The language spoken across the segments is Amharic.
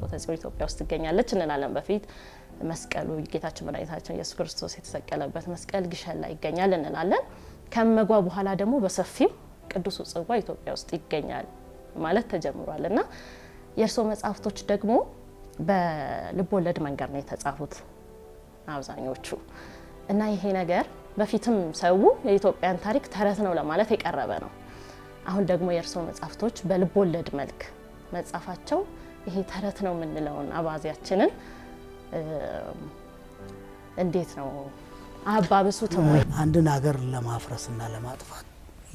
ታቦተ ጽዮን ኢትዮጵያ ውስጥ ትገኛለች እንላለን። በፊት መስቀሉ ጌታችን መድኃኒታችን ኢየሱስ ክርስቶስ የተሰቀለበት መስቀል ግሸን ላይ ይገኛል እንላለን። ከመጓ በኋላ ደግሞ በሰፊው ቅዱሱ ጽዋ ኢትዮጵያ ውስጥ ይገኛል ማለት ተጀምሯል እና የእርስዎ መጽሐፍቶች ደግሞ በልቦለድ መንገድ ነው የተጻፉት አብዛኞቹ እና ይሄ ነገር በፊትም ሰው የኢትዮጵያን ታሪክ ተረት ነው ለማለት የቀረበ ነው። አሁን ደግሞ የእርስዎ መጽሐፍቶች በልቦለድ መልክ መጻፋቸው ይሄ ተረት ነው የምንለውን አባዜያችንን እንዴት ነው አባብሱትም ወይ? አንድን ሀገር ለማፍረስና ለማጥፋት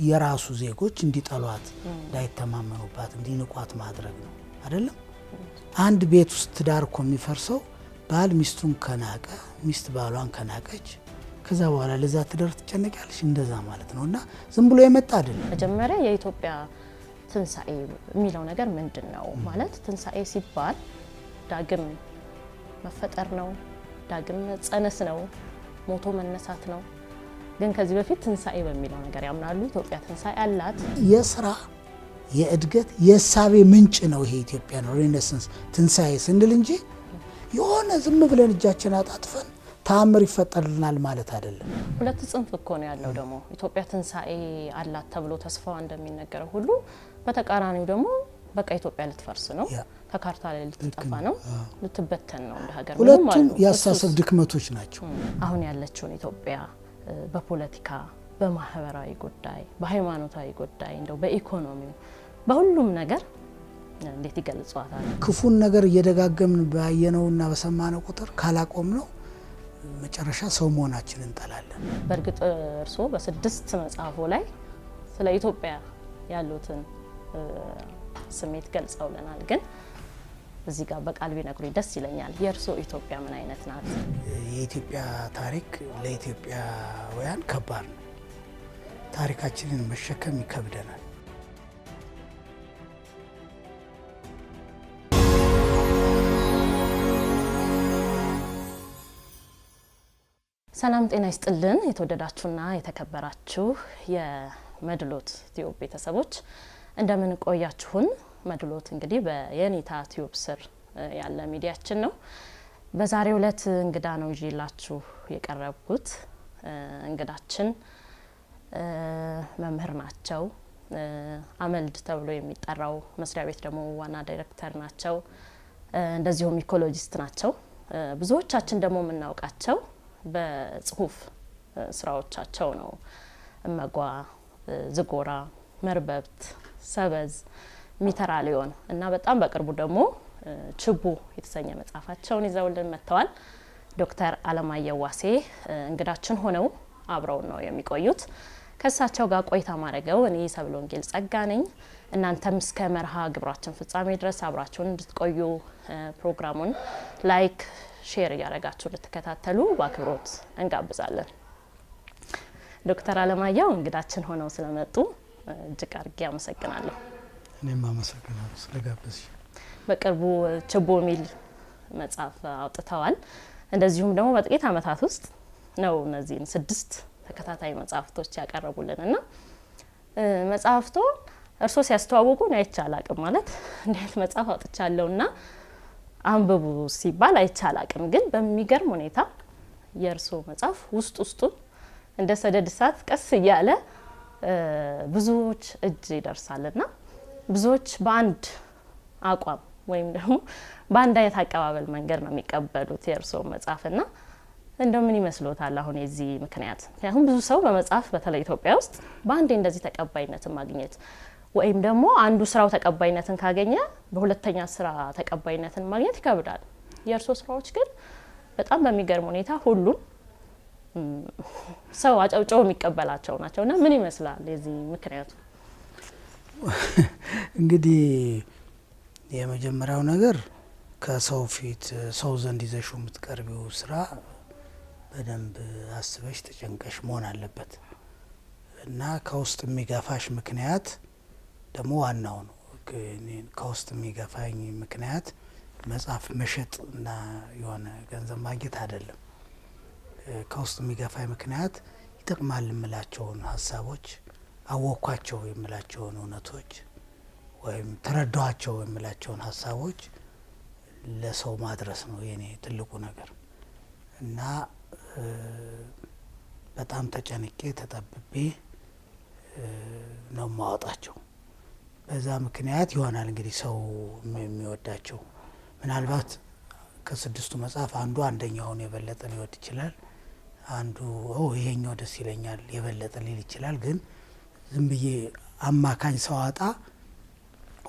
የራሱ ዜጎች እንዲጠሏት፣ እንዳይተማመኑባት፣ እንዲንቋት ማድረግ ነው አይደለም። አንድ ቤት ውስጥ ትዳር እኮ የሚፈርሰው ባል ሚስቱን ከናቀ፣ ሚስት ባሏን ከናቀች፣ ከዛ በኋላ ለዛ ትዳር ትጨነቂያለሽ። እንደዛ ማለት ነው እና ዝም ብሎ የመጣ አይደለም። መጀመሪያ የኢትዮጵያ ትንሣኤ የሚለው ነገር ምንድን ነው? ማለት ትንሣኤ ሲባል ዳግም መፈጠር ነው፣ ዳግም መጸነስ ነው፣ ሞቶ መነሳት ነው። ግን ከዚህ በፊት ትንሣኤ በሚለው ነገር ያምናሉ። ኢትዮጵያ ትንሣኤ አላት። የስራ የእድገት የእሳቤ ምንጭ ነው ይሄ ኢትዮጵያ ነው renaissance ትንሣኤ ስንል እንጂ የሆነ ዝም ብለን እጃችን አጣጥፈን ተአምር ይፈጠርልናል ማለት አይደለም። ሁለት ጽንፍ እኮ ነው ያለው። ደግሞ ኢትዮጵያ ትንሣኤ አላት ተብሎ ተስፋዋ እንደሚነገረው ሁሉ በተቃራኒው ደግሞ በቃ ኢትዮጵያ ልትፈርስ ነው፣ ከካርታ ላይ ልትጠፋ ነው፣ ልትበተን ነው እንደ ሀገር። ሁለቱም የአስተሳሰብ ድክመቶች ናቸው። አሁን ያለችውን ኢትዮጵያ በፖለቲካ፣ በማህበራዊ ጉዳይ፣ በሃይማኖታዊ ጉዳይ፣ እንደው በኢኮኖሚው፣ በሁሉም ነገር እንዴት ይገልጿታል? ክፉን ነገር እየደጋገምን ባየነውና በሰማነው ቁጥር ካላቆም ነው መጨረሻ ሰው መሆናችን እንጠላለን። በእርግጥ እርስዎ በስድስት መጽሐፎ ላይ ስለ ኢትዮጵያ ያሉትን ስሜት ገልጸውልናል። ግን እዚህ ጋር በቃል ቢነግሩኝ ደስ ይለኛል። የእርስዎ ኢትዮጵያ ምን አይነት ናት? የኢትዮጵያ ታሪክ ለኢትዮጵያውያን ከባድ ነው። ታሪካችንን መሸከም ይከብደናል። ሰላም ጤና ይስጥልን። የተወደዳችሁና የተከበራችሁ የመድሎት ቲዩብ ቤተሰቦች እንደምን ቆያችሁን? መድሎት እንግዲህ በየኔታ ቲዩብ ስር ያለ ሚዲያችን ነው። በዛሬው ዕለት እንግዳ ነው ይዤላችሁ የቀረብኩት። እንግዳችን መምህር ናቸው። አመልድ ተብሎ የሚጠራው መስሪያ ቤት ደግሞ ዋና ዳይሬክተር ናቸው። እንደዚሁም ecologist ናቸው። ብዙዎቻችን ደግሞ የምናውቃቸው በጽሁፍ ስራዎቻቸው ነው። እመጓ፣ ዝጎራ፣ መርበብት፣ ሰበዝ፣ ሚተራሊዮን እና በጣም በቅርቡ ደግሞ ችቦ የተሰኘ መጽሐፋቸውን ይዘውልን መጥተዋል። ዶክተር አለማየሁ ዋሴ እንግዳችን ሆነው አብረውን ነው የሚቆዩት። ከእሳቸው ጋር ቆይታ ማድረገው እኔ ሰብለ ወንጌል ጸጋ ነኝ። እናንተም እስከ መርሃ ግብራችን ፍጻሜ ድረስ አብራችሁን እንድትቆዩ ፕሮግራሙን like፣ share እያደረጋችሁ እንድትከታተሉ በአክብሮት እንጋብዛለን። ዶክተር አለማየሁ እንግዳችን ሆነው ስለመጡ እጅግ አድርጌ አመሰግናለሁ። እኔም አመሰግናለሁ ስለጋበዝሽ። በቅርቡ ችቦ የሚል መጽሐፍ አውጥተዋል። እንደዚሁም ደግሞ በጥቂት ዓመታት ውስጥ ነው እነዚህን 6 ተከታታይ መጽሐፍቶች ያቀረቡልን እና መጽሐፍቶ እርስዎ ሲያስተዋውቁ እኔ አይቼ አላቅም። ማለት እንዴት መጽሐፍ አውጥቻለሁና አንብቡ ሲባል አይቼ አላቅም። ግን በሚገርም ሁኔታ የእርስዎ መጽሐፍ ውስጥ ውስጡን እንደ ሰደድ እሳት ቀስ እያለ ብዙዎች እጅ ይደርሳልና ብዙዎች በአንድ አቋም ወይም ደግሞ በአንድ አይነት አቀባበል መንገድ ነው የሚቀበሉት የእርስዎ መጽሐፍና እንደው ምን ይመስሎታል አሁን የዚህ ምክንያት? ምክንያቱም ብዙ ሰው በመጽሐፍ በተለይ ኢትዮጵያ ውስጥ በአንዴ እንደዚህ ተቀባይነትን ማግኘት ወይም ደግሞ አንዱ ስራው ተቀባይነትን ካገኘ በሁለተኛ ስራ ተቀባይነትን ማግኘት ይከብዳል። የእርስዎ ስራዎች ግን በጣም በሚገርም ሁኔታ ሁሉም ሰው አጨብጭቦ የሚቀበላቸው ናቸው እና ምን ይመስላል የዚህ ምክንያቱ? እንግዲህ የመጀመሪያው ነገር ከሰው ፊት ሰው ዘንድ ይዘሽው የምትቀርቢው ስራ በደንብ አስበሽ ተጨንቀሽ መሆን አለበት እና ከውስጥ የሚገፋሽ ምክንያት ደግሞ ዋናው ነው። ከውስጥ የሚገፋኝ ምክንያት መጽሐፍ መሸጥ እና የሆነ ገንዘብ ማግኘት አይደለም። ከውስጥ የሚገፋኝ ምክንያት ይጠቅማል የምላቸውን ሀሳቦች፣ አወኳቸው የምላቸውን እውነቶች ወይም ተረዳኋቸው የምላቸውን ሀሳቦች ለሰው ማድረስ ነው የኔ ትልቁ ነገር። እና በጣም ተጨንቄ ተጠብቤ ነው የማወጣቸው። በዛ ምክንያት ይሆናል እንግዲህ ሰው የሚወዳቸው። ምናልባት ከስድስቱ መጽሐፍ አንዱ አንደኛውን የበለጠ ሊወድ ይችላል። አንዱ ይሄኛው ደስ ይለኛል የበለጠ ሊል ይችላል። ግን ዝም ብዬ አማካኝ ሰው አጣ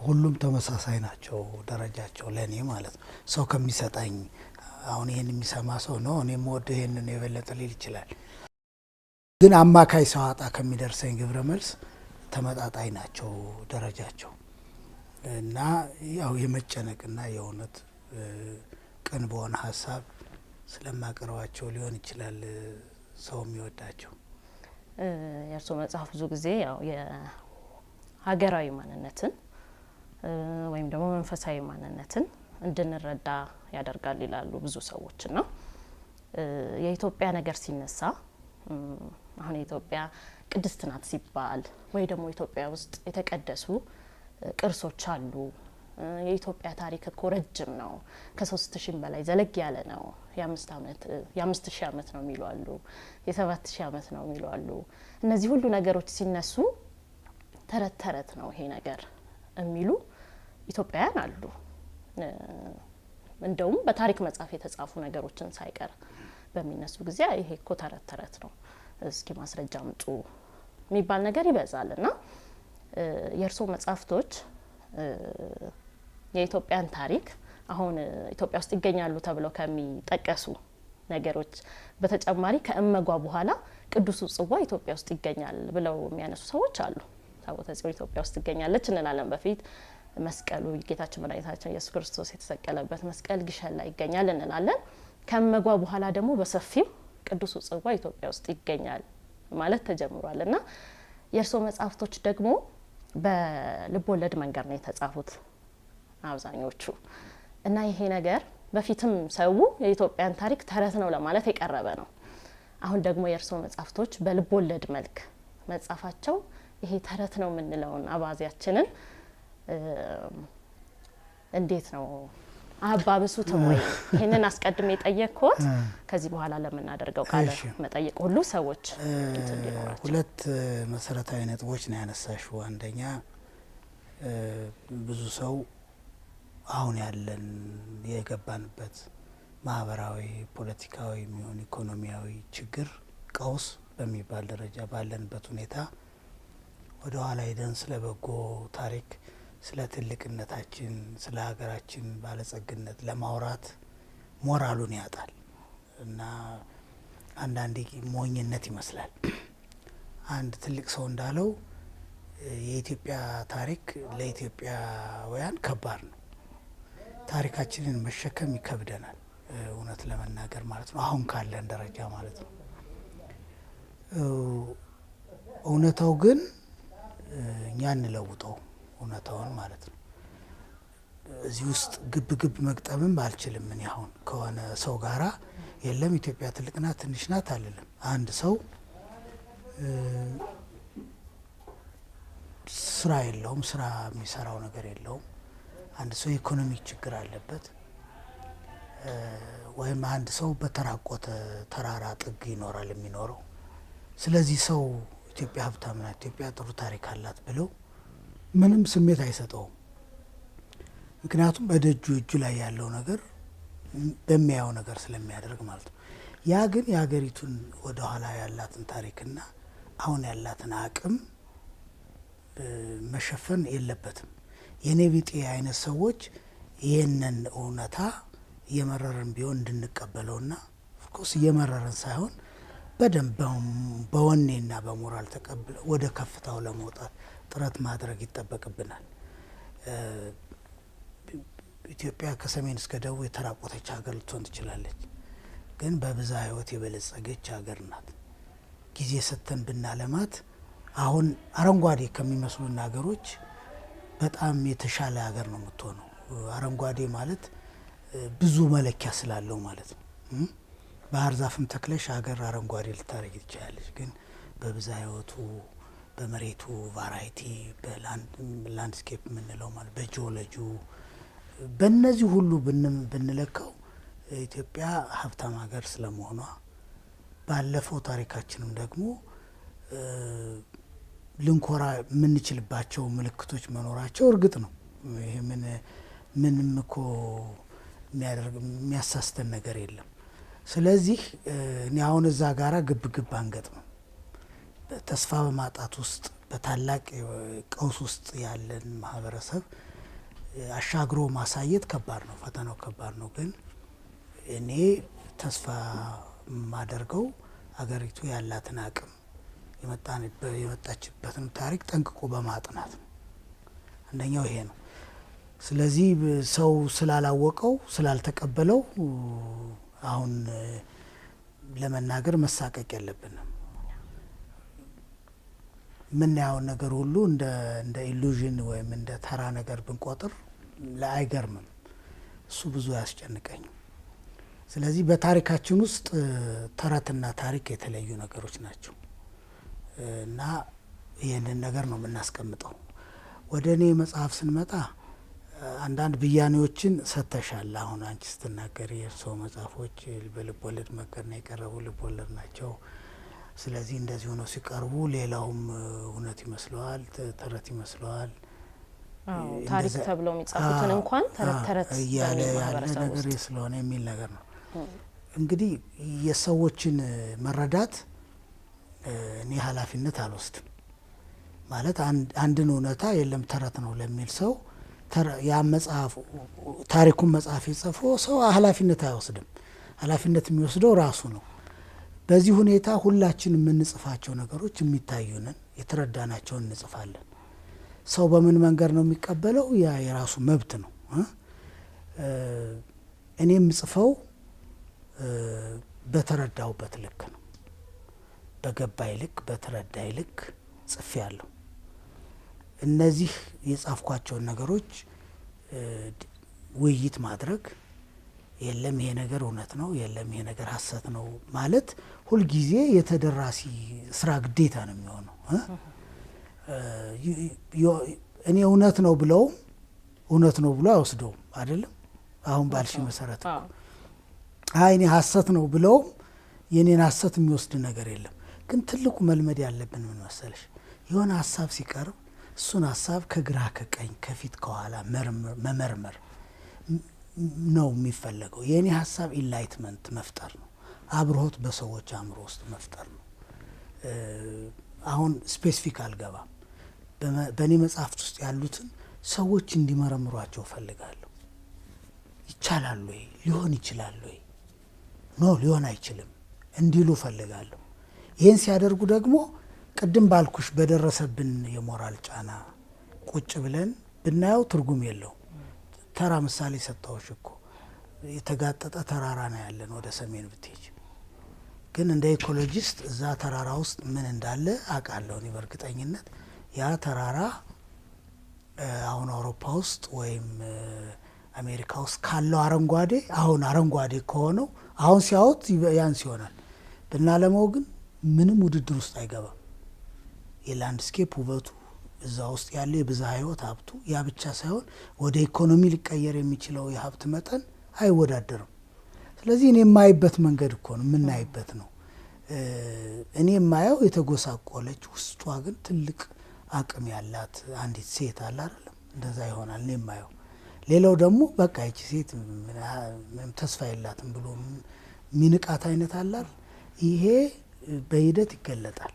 ሁሉም ተመሳሳይ ናቸው ደረጃቸው ለእኔ ማለት ነው። ሰው ከሚሰጠኝ አሁን ይሄን የሚሰማ ሰው ነው እኔ የምወደው ይሄንን የበለጠ ሊል ይችላል። ግን አማካይ ሰው አጣ ከሚደርሰኝ ግብረ መልስ ተመጣጣኝ ናቸው ደረጃቸው። እና ያው የመጨነቅና የእውነት ቅን በሆነ ሀሳብ ስለማቀርባቸው ሊሆን ይችላል ሰው የሚወዳቸው። የእርስዎ መጽሐፍ ብዙ ጊዜ ያው የሀገራዊ ማንነትን ወይም ደግሞ መንፈሳዊ ማንነትን እንድንረዳ ያደርጋል ይላሉ ብዙ ሰዎች። እና የኢትዮጵያ ነገር ሲነሳ አሁን የኢትዮጵያ ቅድስት ናት ሲባል ወይ ደግሞ ኢትዮጵያ ውስጥ የተቀደሱ ቅርሶች አሉ፣ የኢትዮጵያ ታሪክ እኮ ረጅም ነው፣ ከ3000 በላይ ዘለግ ያለ ነው፣ የ5000 ዓመት ነው የሚሉ አሉ፣ የ7000 ዓመት ነው የሚሉ አሉ። እነዚህ ሁሉ ነገሮች ሲነሱ ተረት ተረት ነው ይሄ ነገር የሚሉ ኢትዮጵያውያን አሉ። እንደውም በታሪክ መጽሐፍ የተጻፉ ነገሮችን ሳይቀር በሚነሱ ጊዜ ይሄ እኮ ተረት ተረት ነው፣ እስኪ ማስረጃ አምጡ የሚባል ነገር ይበዛል። እና የእርስዎ መጽሐፍቶች የኢትዮጵያን ታሪክ አሁን ኢትዮጵያ ውስጥ ይገኛሉ ተብለው ከሚጠቀሱ ነገሮች በተጨማሪ ከእመጓ በኋላ ቅዱሱ ጽዋ ኢትዮጵያ ውስጥ ይገኛል ብለው የሚያነሱ ሰዎች አሉ። ታቦተ ጽዮን ኢትዮጵያ ውስጥ ትገኛለች እንላለን። በፊት መስቀሉ ጌታችን መድኃኒታችን ኢየሱስ ክርስቶስ የተሰቀለበት መስቀል ግሸን ላይ ይገኛል እንላለን። ከእመጓ በኋላ ደግሞ በሰፊው ቅዱሱ ጽዋ ኢትዮጵያ ውስጥ ይገኛል ማለት ተጀምሯል። እና የእርስዎ መጽሐፍቶች ደግሞ በልብ ወለድ መንገድ ነው የተጻፉት አብዛኞቹ። እና ይሄ ነገር በፊትም ሰው የኢትዮጵያን ታሪክ ተረት ነው ለማለት የቀረበ ነው። አሁን ደግሞ የእርስዎ መጽሐፍቶች በልብ ወለድ መልክ መጻፋቸው ይሄ ተረት ነው የምንለውን አባዜያችንን እንዴት ነው አባብሱትም ወይ? ይሄንን አስቀድሜ የጠየቅኩት ከዚህ በኋላ ለምናደርገው ቃለ መጠይቅ ሁሉ ሰዎች እንዲኖራቸው። ሁለት መሰረታዊ ነጥቦች ነው ያነሳሽው። አንደኛ ብዙ ሰው አሁን ያለን የገባንበት ማህበራዊ፣ ፖለቲካዊ የሚሆን ኢኮኖሚያዊ ችግር ቀውስ በሚባል ደረጃ ባለንበት ሁኔታ ወደ ኋላ ሄደን ስለ በጎ ታሪክ፣ ስለ ትልቅነታችን፣ ስለ ሀገራችን ባለጸግነት ለማውራት ሞራሉን ያጣል እና አንዳንዴ ሞኝነት ይመስላል። አንድ ትልቅ ሰው እንዳለው የኢትዮጵያ ታሪክ ለኢትዮጵያውያን ከባድ ነው። ታሪካችንን መሸከም ይከብደናል፣ እውነት ለመናገር ማለት ነው። አሁን ካለን ደረጃ ማለት ነው። እውነታው ግን እኛ እንለውጠው እውነታውን ማለት ነው። እዚህ ውስጥ ግብ ግብ መግጠምም አልችልም። እኔ አሁን ከሆነ ሰው ጋራ የለም ኢትዮጵያ ትልቅ ናት ትንሽ ናት አልልም። አንድ ሰው ስራ የለውም፣ ስራ የሚሰራው ነገር የለውም። አንድ ሰው የኢኮኖሚ ችግር አለበት፣ ወይም አንድ ሰው በተራቆተ ተራራ ጥግ ይኖራል የሚኖረው። ስለዚህ ሰው ኢትዮጵያ ሀብታም ናት፣ ኢትዮጵያ ጥሩ ታሪክ አላት ብለው ምንም ስሜት አይሰጠውም። ምክንያቱም በደጁ እጁ ላይ ያለው ነገር በሚያየው ነገር ስለሚያደርግ ማለት ነው። ያ ግን የሀገሪቱን ወደ ኋላ ያላትን ታሪክና አሁን ያላትን አቅም መሸፈን የለበትም። የኔ ቢጤ አይነት ሰዎች ይህንን እውነታ እየመረረን ቢሆን እንድንቀበለውና of course እየመረረን ሳይሆን በደንብ በወኔና በሞራል ተቀብለው ወደ ከፍታው ለመውጣት ጥረት ማድረግ ይጠበቅብናል። ኢትዮጵያ ከሰሜን እስከ ደቡብ የተራቆተች ሀገር ልትሆን ትችላለች፣ ግን በብዝሃ ሕይወት የበለጸገች ሀገር ናት። ጊዜ ሰጥተን ብናለማት አሁን አረንጓዴ ከሚመስሉን ሀገሮች በጣም የተሻለ ሀገር ነው የምትሆነው። አረንጓዴ ማለት ብዙ መለኪያ ስላለው ማለት ነው። ባህር ዛፍም ተክለሽ ሀገር አረንጓዴ ልታደርጊ ትችላለች። ግን በብዝሃ ሕይወቱ፣ በመሬቱ variety፣ በ landscape የምንለው ማለት በጂኦሎጂው፣ በእነዚህ ሁሉ ብንለካው ኢትዮጵያ ሀብታም ሀገር ስለመሆኗ፣ ባለፈው ታሪካችንም ደግሞ ልንኮራ የምንችልባቸው ምልክቶች መኖራቸው እርግጥ ነው። ይሄ ምንም እኮ የሚያደርግ የሚያሳስተን ነገር የለም። ስለዚህ እኔ አሁን እዛ ጋራ ግብ ግብ አንገጥምም። ተስፋ በማጣት ውስጥ፣ በታላቅ ቀውስ ውስጥ ያለን ማህበረሰብ አሻግሮ ማሳየት ከባድ ነው፣ ፈተናው ከባድ ነው። ግን እኔ ተስፋ የማደርገው አገሪቱ ያላትን አቅም፣ የመጣችበትን ታሪክ ጠንቅቆ በማጥናት ነው። አንደኛው ይሄ ነው። ስለዚህ ሰው ስላላወቀው፣ ስላልተቀበለው አሁን ለመናገር መሳቀቅ የለብንም። የምናየውን ነገር ሁሉ እንደ illusion ወይም እንደ ተራ ነገር ብንቆጥር አይገርምም። እሱ ብዙ አያስጨንቀኝም። ስለዚህ በታሪካችን ውስጥ ተረትና ታሪክ የተለዩ ነገሮች ናቸው እና ይህንን ነገር ነው የምናስቀምጠው። ወደ እኔ መጽሐፍ ስንመጣ አንዳንድ ብያኔዎችን ሰጥተሻል። አሁን አንቺ ስትናገሪ የእርስዎ መጽሐፎች በልብ ወለድ መንገድ ነው የቀረቡ፣ ልብ ወለድ ናቸው። ስለዚህ እንደዚህ ሆነው ሲቀርቡ ሌላውም እውነት ይመስለዋል፣ ተረት ይመስለዋል። ታሪክ ተብለው የሚጻፉትን እንኳን ተረት ተረት እያለ ያለ ነገር ስለሆነ የሚል ነገር ነው። እንግዲህ የሰዎችን መረዳት እኔ ኃላፊነት አልወስድም። ማለት አንድን እውነታ የለም ተረት ነው ለሚል ሰው ያ መጽሐፍ፣ ታሪኩን መጽሐፍ የጻፈው ሰው ኃላፊነት አይወስድም። ኃላፊነት የሚወስደው ራሱ ነው። በዚህ ሁኔታ ሁላችን የምንጽፋቸው ነገሮች የሚታዩንን፣ የተረዳናቸውን እንጽፋለን። ሰው በምን መንገድ ነው የሚቀበለው? ያ የራሱ መብት ነው። እኔ የምጽፈው በተረዳሁበት ልክ ነው። በገባኝ ልክ፣ በተረዳኝ ልክ ጽፌያለሁ። እነዚህ የጻፍኳቸውን ነገሮች ውይይት ማድረግ፣ የለም ይሄ ነገር እውነት ነው፣ የለም ይሄ ነገር ሐሰት ነው ማለት ሁልጊዜ የተደራሲ ስራ ግዴታ ነው የሚሆነው። እኔ እውነት ነው ብለውም እውነት ነው ብሎ አይወስደውም፣ አይደለም? አሁን ባልሽ መሰረት አይ እኔ ሐሰት ነው ብለውም የኔን ሐሰት የሚወስድ ነገር የለም። ግን ትልቁ መልመድ ያለብን ምን መሰለሽ? የሆነ ሀሳብ ሲቀርብ እሱን ሀሳብ ከግራ ከቀኝ፣ ከፊት ከኋላ መመርመር ነው የሚፈለገው። የእኔ ሀሳብ enlightenment መፍጠር ነው፣ አብርሆት በሰዎች አእምሮ ውስጥ መፍጠር ነው። አሁን specific አልገባም። በእኔ መጽሐፍት ውስጥ ያሉትን ሰዎች እንዲመረምሯቸው እፈልጋለሁ። ይቻላል ወይ? ሊሆን ይችላል ወይ? No፣ ሊሆን አይችልም እንዲሉ እፈልጋለሁ። ይህን ሲያደርጉ ደግሞ ቅድም ባልኩሽ በደረሰብን የሞራል ጫና ቁጭ ብለን ብናየው ትርጉም የለውም። ተራ ምሳሌ ሰጠሁሽ እኮ። የተጋጠጠ ተራራ ነው ያለን ወደ ሰሜን ብትሄጅ። ግን እንደ ecologist እዛ ተራራ ውስጥ ምን እንዳለ አውቃለሁ እኔ በእርግጠኝነት። ያ ተራራ አሁን አውሮፓ ውስጥ ወይም አሜሪካ ውስጥ ካለው አረንጓዴ፣ አሁን አረንጓዴ ከሆነው አሁን ሲያዩት ያንስ ይሆናል። ብናለመው ግን ምንም ውድድር ውስጥ አይገባም። የ landscape ውበቱ፣ እዛ ውስጥ ያለው የብዝሃ ሕይወት ሀብቱ፣ ያ ብቻ ሳይሆን ወደ ኢኮኖሚ ሊቀየር የሚችለው የሀብት መጠን አይወዳደርም። ስለዚህ እኔ የማይበት መንገድ እኮ ነው የምናይበት ነው። እኔ የማየው የተጎሳቆለች፣ ውስጧ ግን ትልቅ አቅም ያላት አንዲት ሴት አለ አይደለም? እንደዛ ይሆናል እኔ የማየው። ሌላው ደግሞ በቃ ይቺ ሴት ምንም ተስፋ የላትም ብሎ የሚንቃት አይነት አለ አይደል? ይሄ በሂደት ይገለጣል።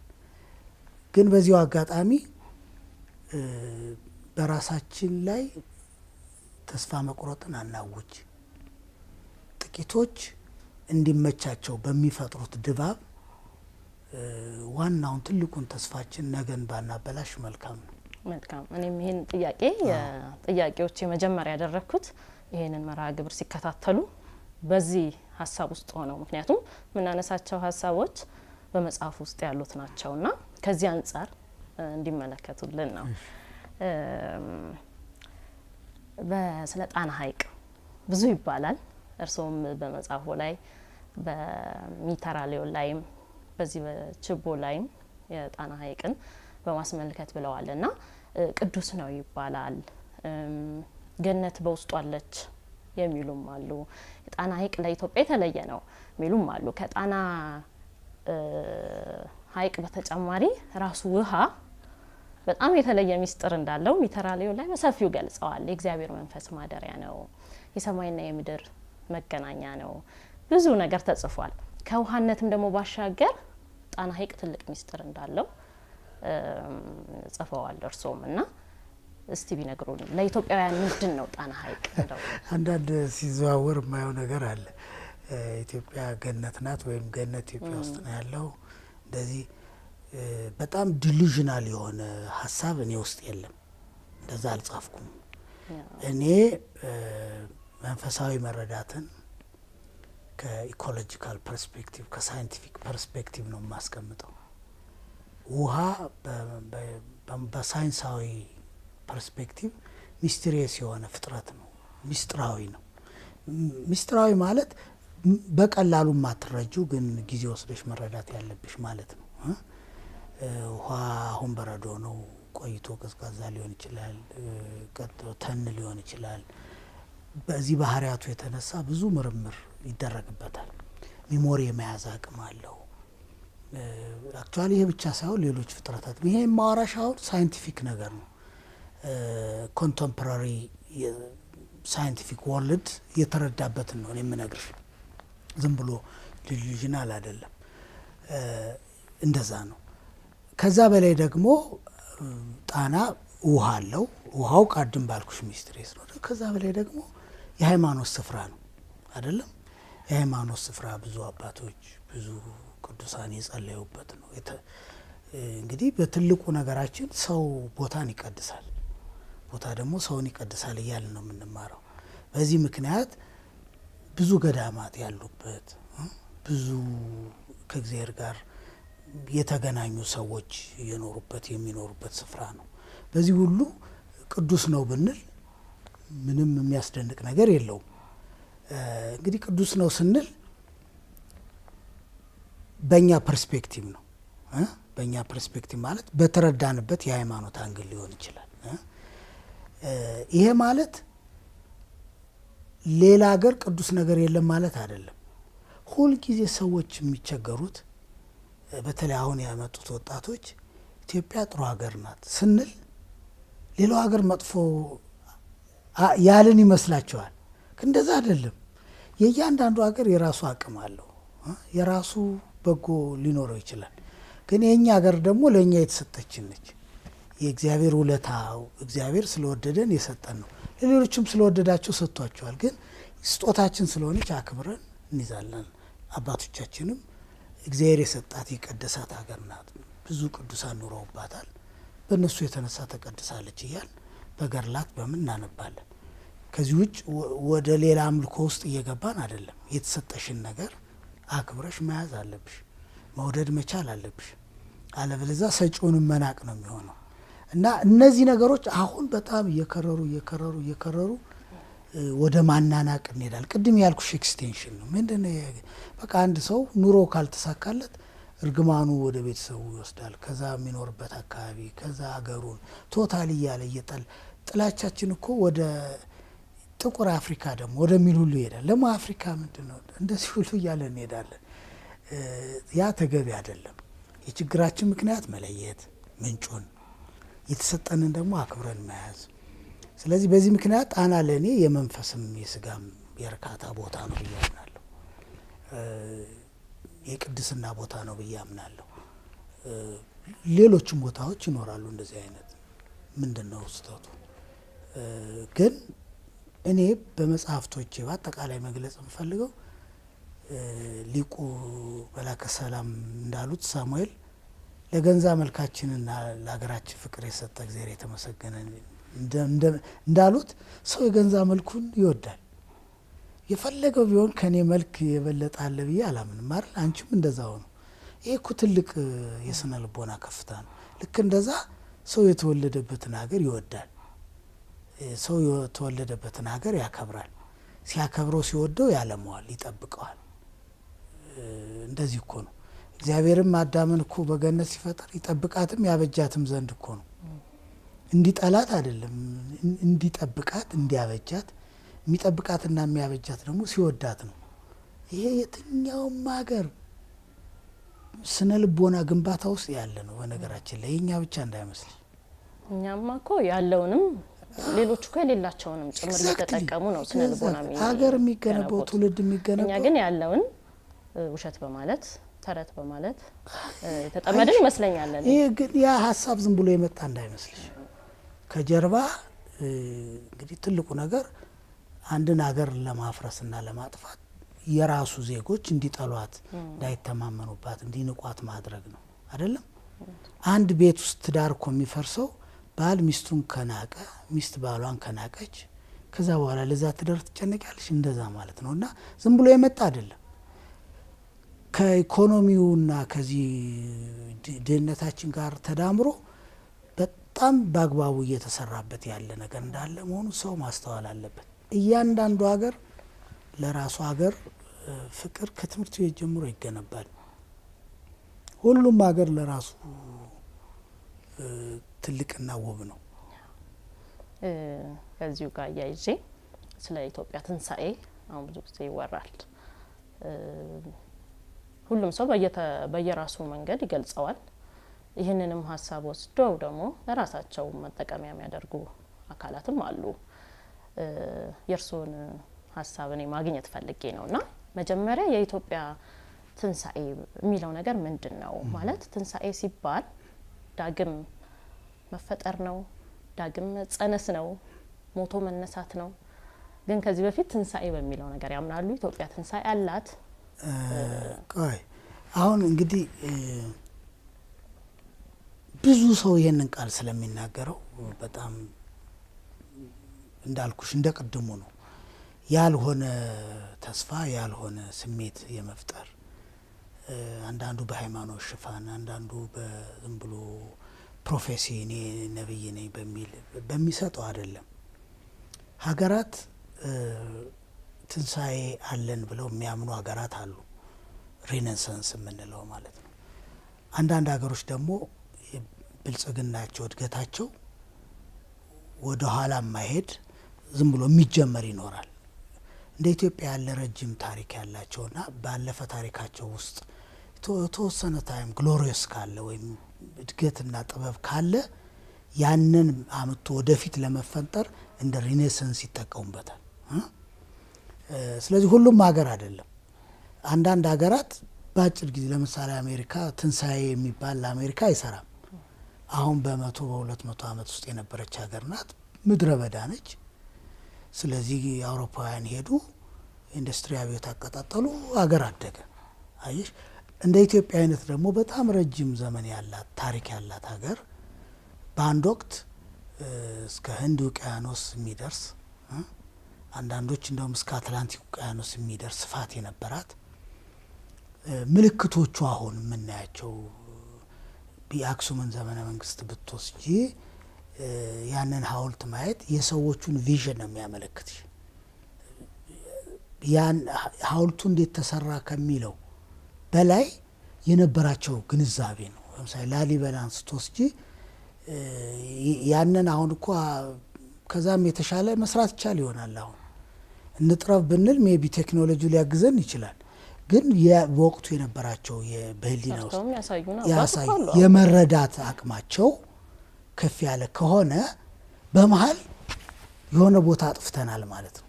ግን በዚሁ አጋጣሚ በራሳችን ላይ ተስፋ መቁረጥን አናውጅ። ጥቂቶች እንዲመቻቸው በሚፈጥሩት ድባብ ዋናውን ትልቁን ተስፋችን ነገን ባናበላሽ መልካም ነው። መልካም። እኔም ይህን ጥያቄ ጥያቄዎች የመጀመሪያ ያደረግኩት ይህንን መርሃ ግብር ሲከታተሉ በዚህ ሀሳብ ውስጥ ሆነው፣ ምክንያቱም የምናነሳቸው ሀሳቦች በመጽሐፍ ውስጥ ያሉት ናቸውና ከዚህ አንጻር እንዲመለከቱልን ነው። ስለ ጣና ሐይቅ ብዙ ይባላል። እርስዎም በመጽሐፉ ላይ በሚተራሌው ላይም በዚህ በችቦ ላይም የጣና ሐይቅን በማስመልከት ብለዋል እና ቅዱስ ነው ይባላል። ገነት በውስጡ አለች የሚሉም አሉ። የጣና ሐይቅ ለኢትዮጵያ የተለየ ነው የሚሉም አሉ። ከጣና ሐይቅ በተጨማሪ ራሱ ውሃ በጣም የተለየ ሚስጥር እንዳለው ሚተራሊዮ ላይ በሰፊው ገልጸዋል። የእግዚአብሔር መንፈስ ማደሪያ ነው፣ የሰማይና የምድር መገናኛ ነው፣ ብዙ ነገር ተጽፏል። ከውሃነትም ደግሞ ባሻገር ጣና ሐይቅ ትልቅ ሚስጥር እንዳለው ጽፈዋል እርሶም እና እስቲ ቢነግሩን ለኢትዮጵያውያን ምንድን ነው ጣና ሐይቅ? እንደው አንዳንድ ሲዘዋወር የማየው ነገር አለ። ኢትዮጵያ ገነት ናት ወይም ገነት ኢትዮጵያ ውስጥ ነው ያለው። እንደዚህ በጣም delusional የሆነ ሀሳብ እኔ ውስጥ የለም። እንደዛ አልጻፍኩም። እኔ መንፈሳዊ መረዳትን ከ ecological perspective፣ ከ scientific perspective ነው የማስቀምጠው። ውሃ በሳይንሳዊ perspective mysterious የሆነ ፍጥረት ነው። ሚስጥራዊ ነው። ሚስጥራዊ ማለት በቀላሉ የማትረጂው ግን ጊዜ ወስደሽ መረዳት ያለብሽ ማለት ነው። ውሃ አሁን በረዶ ነው፣ ቆይቶ ቀዝቃዛ ሊሆን ይችላል፣ ቀጥሎ ተን ሊሆን ይችላል። በዚህ ባህሪያቱ የተነሳ ብዙ ምርምር ይደረግበታል። Memory የመያዝ አቅም አለው። Actually ይሄ ብቻ ሳይሆን ሌሎች ፍጥረታት፣ ይሄ የማወራሽ አሁን scientific ነገር ነው። Contemporary scientific world የተረዳበትን ነው የምነግርሽ። ዝም ብሎ delusional አይደለም፣ እንደዛ ነው። ከዛ በላይ ደግሞ ጣና ውሃ አለው። ውሃው ቅድም ባልኩሽ mysterious ነው። ከዛ በላይ ደግሞ የሃይማኖት ስፍራ ነው አይደለም። የሃይማኖት ስፍራ ብዙ አባቶች፣ ብዙ ቅዱሳን የጸለዩበት ነው። እንግዲህ በትልቁ ነገራችን ሰው ቦታን ይቀድሳል፣ ቦታ ደግሞ ሰውን ይቀድሳል እያልን ነው የምንማረው። በዚህ ምክንያት ብዙ ገዳማት ያሉበት፣ ብዙ ከእግዚአብሔር ጋር የተገናኙ ሰዎች የኖሩበት፣ የሚኖሩበት ስፍራ ነው። በዚህ ሁሉ ቅዱስ ነው ብንል ምንም የሚያስደንቅ ነገር የለውም። እንግዲህ ቅዱስ ነው ስንል በእኛ perspective ነው። በእኛ perspective ማለት በተረዳንበት የሃይማኖት angle ሊሆን ይችላል። ይሄ ማለት ሌላ ሀገር ቅዱስ ነገር የለም ማለት አይደለም። ሁልጊዜ ሰዎች የሚቸገሩት፣ በተለይ አሁን ያመጡት ወጣቶች፣ ኢትዮጵያ ጥሩ ሀገር ናት ስንል ሌላው ሀገር መጥፎ ያልን ይመስላቸዋል። እንደዛ አይደለም። የእያንዳንዱ ሀገር የራሱ አቅም አለው፣ የራሱ በጎ ሊኖረው ይችላል። ግን የእኛ ሀገር ደግሞ ለእኛ የተሰጠችን ነች። የእግዚአብሔር ውለታ፣ እግዚአብሔር ስለወደደን የሰጠን ነው። ለሌሎችም ስለወደዳቸው ሰጥቷቸዋል። ግን ስጦታችን ስለሆነች አክብረን እንይዛለን። አባቶቻችንም እግዚአብሔር የሰጣት የቀደሳት ሀገር ናት፣ ብዙ ቅዱሳን ኑረውባታል፣ በእነሱ የተነሳ ተቀድሳለች እያል በገድላት በምን እናነባለን። ከዚህ ውጭ ወደ ሌላ አምልኮ ውስጥ እየገባን አይደለም። የተሰጠሽን ነገር አክብረሽ መያዝ አለብሽ፣ መውደድ መቻል አለብሽ። አለበለዚያ ሰጪውንም መናቅ ነው የሚሆነው። እና እነዚህ ነገሮች አሁን በጣም እየከረሩ እየከረሩ እየከረሩ ወደ ማናናቅ እንሄዳለን። ቅድም ያልኩሽ extension ነው። ምንድነው? በቃ አንድ ሰው ኑሮ ካልተሳካለት እርግማኑ ወደ ቤተሰቡ ይወስዳል። ከዛ የሚኖርበት አካባቢ፣ ከዛ አገሩን totally እያለ እየጠል ጥላቻችን እኮ ወደ ጥቁር አፍሪካ ደግሞ ወደሚል ሁሉ ይሄዳል። ደግሞ አፍሪካ ምንድን ነው እንደዚህ ሁሉ እያለ እንሄዳለን። ያ ተገቢ አይደለም። የችግራችን ምክንያት መለየት፣ ምንጩን፣ የተሰጠንን ደግሞ አክብረን መያዝ። ስለዚህ በዚህ ምክንያት ጣና ለእኔ የመንፈስም የስጋም የእርካታ ቦታ ነው ብዬ አምናለሁ። የቅድስና ቦታ ነው ብዬ አምናለሁ። ሌሎችም ቦታዎች ይኖራሉ እንደዚህ አይነት። ምንድን ነው ስህተቱ? ግን እኔ በመጽሐፍቶቼ በአጠቃላይ መግለጽ የምፈልገው፣ ሊቁ መላከ ሰላም እንዳሉት ሳሙኤል፣ ለገንዛ መልካችንና ለሀገራችን ፍቅር የሰጠ እግዚአብሔር የተመሰገነ እንዳሉት፣ ሰው የገንዛ መልኩን ይወዳል። የፈለገው ቢሆን ከኔ መልክ የበለጠ አለ ብዬ አላምንም አይደል? አንቺም እንደዛው ነው። ይሄ እኮ ትልቅ የስነ ልቦና ከፍታ ነው። ልክ እንደዛ ሰው የተወለደበትን ሀገር ይወዳል። ሰው የተወለደበትን ሀገር ያከብራል። ሲያከብረው፣ ሲወደው ያለመዋል፣ ይጠብቀዋል። እንደዚህ እኮ ነው። እግዚአብሔርም አዳምን እኮ በገነት ሲፈጥር ይጠብቃትም ያበጃትም ዘንድ እኮ ነው። እንዲጠላት አይደለም፣ እንዲጠብቃት፣ እንዲያበጃት። የሚጠብቃትና የሚያበጃት ደግሞ ሲወዳት ነው። ይሄ የትኛውም ሀገር ስነ ልቦና ግንባታ ውስጥ ያለ ነው። በነገራችን ላይ የኛ ብቻ እንዳይመስል። እኛማ እኮ ያለውንም ሌሎቹ እኮ የሌላቸውንም ጭምር እየተጠቀሙ ነው ስነ ልቦና ሀገር የሚገነባው ትውልድ የሚገነባው። እኛ ግን ያለውን ውሸት በማለት፣ ተረት በማለት የተጠመድን ይመስለኛል። ይህ ግን ያ ሀሳብ ዝም ብሎ የመጣ እንዳይመስልሽ። ከጀርባ እንግዲህ ትልቁ ነገር አንድን ሀገር ለማፍረስና ለማጥፋት የራሱ ዜጎች እንዲጠሏት፣ እንዳይተማመኑባት፣ እንዲንቋት ማድረግ ነው አይደለም። አንድ ቤት ውስጥ ትዳር እኮ የሚፈርሰው ባል ሚስቱን ከናቀ፣ ሚስት ባሏን ከናቀች፣ ከዛ በኋላ ለዛ ትዳር ትጨነቂያለሽ። እንደዛ ማለት ነው። እና ዝም ብሎ የመጣ አይደለም። ከኢኮኖሚውና ከዚህ ድህነታችን ጋር ተዳምሮ በጣም በአግባቡ እየተሰራበት ያለ ነገር እንዳለ መሆኑ ሰው ማስተዋል አለበት። እያንዳንዱ ሀገር ለራሱ ሀገር ፍቅር ከትምህርት ቤት ጀምሮ ይገነባል። ሁሉም ሀገር ለራሱ ትልቅና ውብ ነው። ከዚሁ ጋር አያይዤ ስለ ኢትዮጵያ ትንሳኤ አሁን ብዙ ጊዜ ይወራል። ሁሉም ሰው በየራሱ መንገድ ይገልጸዋል። ይህንንም ሀሳብ ወስደው ደግሞ ለራሳቸው መጠቀሚያ የሚያደርጉ አካላትም አሉ። የእርስዎን ሀሳብ እኔ ማግኘት ፈልጌ ነው እና መጀመሪያ የኢትዮጵያ ትንሳኤ የሚለው ነገር ምንድን ነው? ማለት ትንሳኤ ሲባል ዳግም መፈጠር ነው? ዳግም መጸነስ ነው? ሞቶ መነሳት ነው? ግን ከዚህ በፊት ትንሳኤ በሚለው ነገር ያምናሉ? ኢትዮጵያ ትንሳኤ አላት? ቆይ፣ አሁን እንግዲህ ብዙ ሰው ይሄንን ቃል ስለሚናገረው በጣም እንዳልኩሽ እንደ ቅድሙ ነው፣ ያልሆነ ተስፋ፣ ያልሆነ ስሜት የመፍጠር፣ አንዳንዱ በሃይማኖት ሽፋን፣ አንዳንዱ በዝም ብሎ prophecy፣ እኔ ነብይ ነኝ በሚል በሚሰጠው አይደለም። ሀገራት ትንሳኤ አለን ብለው የሚያምኑ ሀገራት አሉ። Renaissance የምንለው ማለት ነው። አንዳንድ ሀገሮች ደግሞ ብልጽግናቸው፣ እድገታቸው ወደ ኋላ ማሄድ ዝም ብሎ የሚጀመር ይኖራል። እንደ ኢትዮጵያ ያለ ረጅም ታሪክ ያላቸውና ባለፈ ታሪካቸው ውስጥ የተወሰነ time glorious ካለ ወይም እድገትና ጥበብ ካለ ያንን አምጥቶ ወደፊት ለመፈንጠር እንደ renaissance ይጠቀሙበታል። ስለዚህ ሁሉም ሀገር አይደለም። አንዳንድ ሀገራት በአጭር ጊዜ፣ ለምሳሌ አሜሪካ፣ ትንሳኤ የሚባል ለአሜሪካ አይሰራም። አሁን በ100 በ200 ዓመት ውስጥ የነበረች ሀገር ናት። ምድረ በዳ ነች። ስለዚህ አውሮፓውያን ሄዱ፣ ኢንዱስትሪ አብዮት አቀጣጠሉ፣ ሀገር አደገ። አየሽ፣ እንደ ኢትዮጵያ አይነት ደግሞ በጣም ረጅም ዘመን ያላት፣ ታሪክ ያላት ሀገር በአንድ ወቅት እስከ ህንድ ውቅያኖስ የሚደርስ፣ አንዳንዶች እንደውም እስከ አትላንቲክ ውቅያኖስ የሚደርስ ስፋት የነበራት፣ ምልክቶቹ አሁን የምናያቸው፣ የአክሱምን ዘመነ መንግስት ብትወስጂ ያንን ሐውልት ማየት የሰዎቹን vision ነው የሚያመለክትሽ። ያን ሐውልቱ እንዴት ተሰራ ከሚለው በላይ የነበራቸው ግንዛቤ ነው። ለምሳሌ ላሊበላን ስትወስጂ ያንን አሁን እኮ ከዛም የተሻለ መስራት ይቻል ይሆናል። አሁን እንጥረብ ብንል maybe ቴክኖሎጂ ሊያግዘን ይችላል። ግን በወቅቱ የነበራቸው በህሊና ውስጥ ያሳዩ የመረዳት አቅማቸው ከፍ ያለ ከሆነ በመሀል የሆነ ቦታ አጥፍተናል ማለት ነው።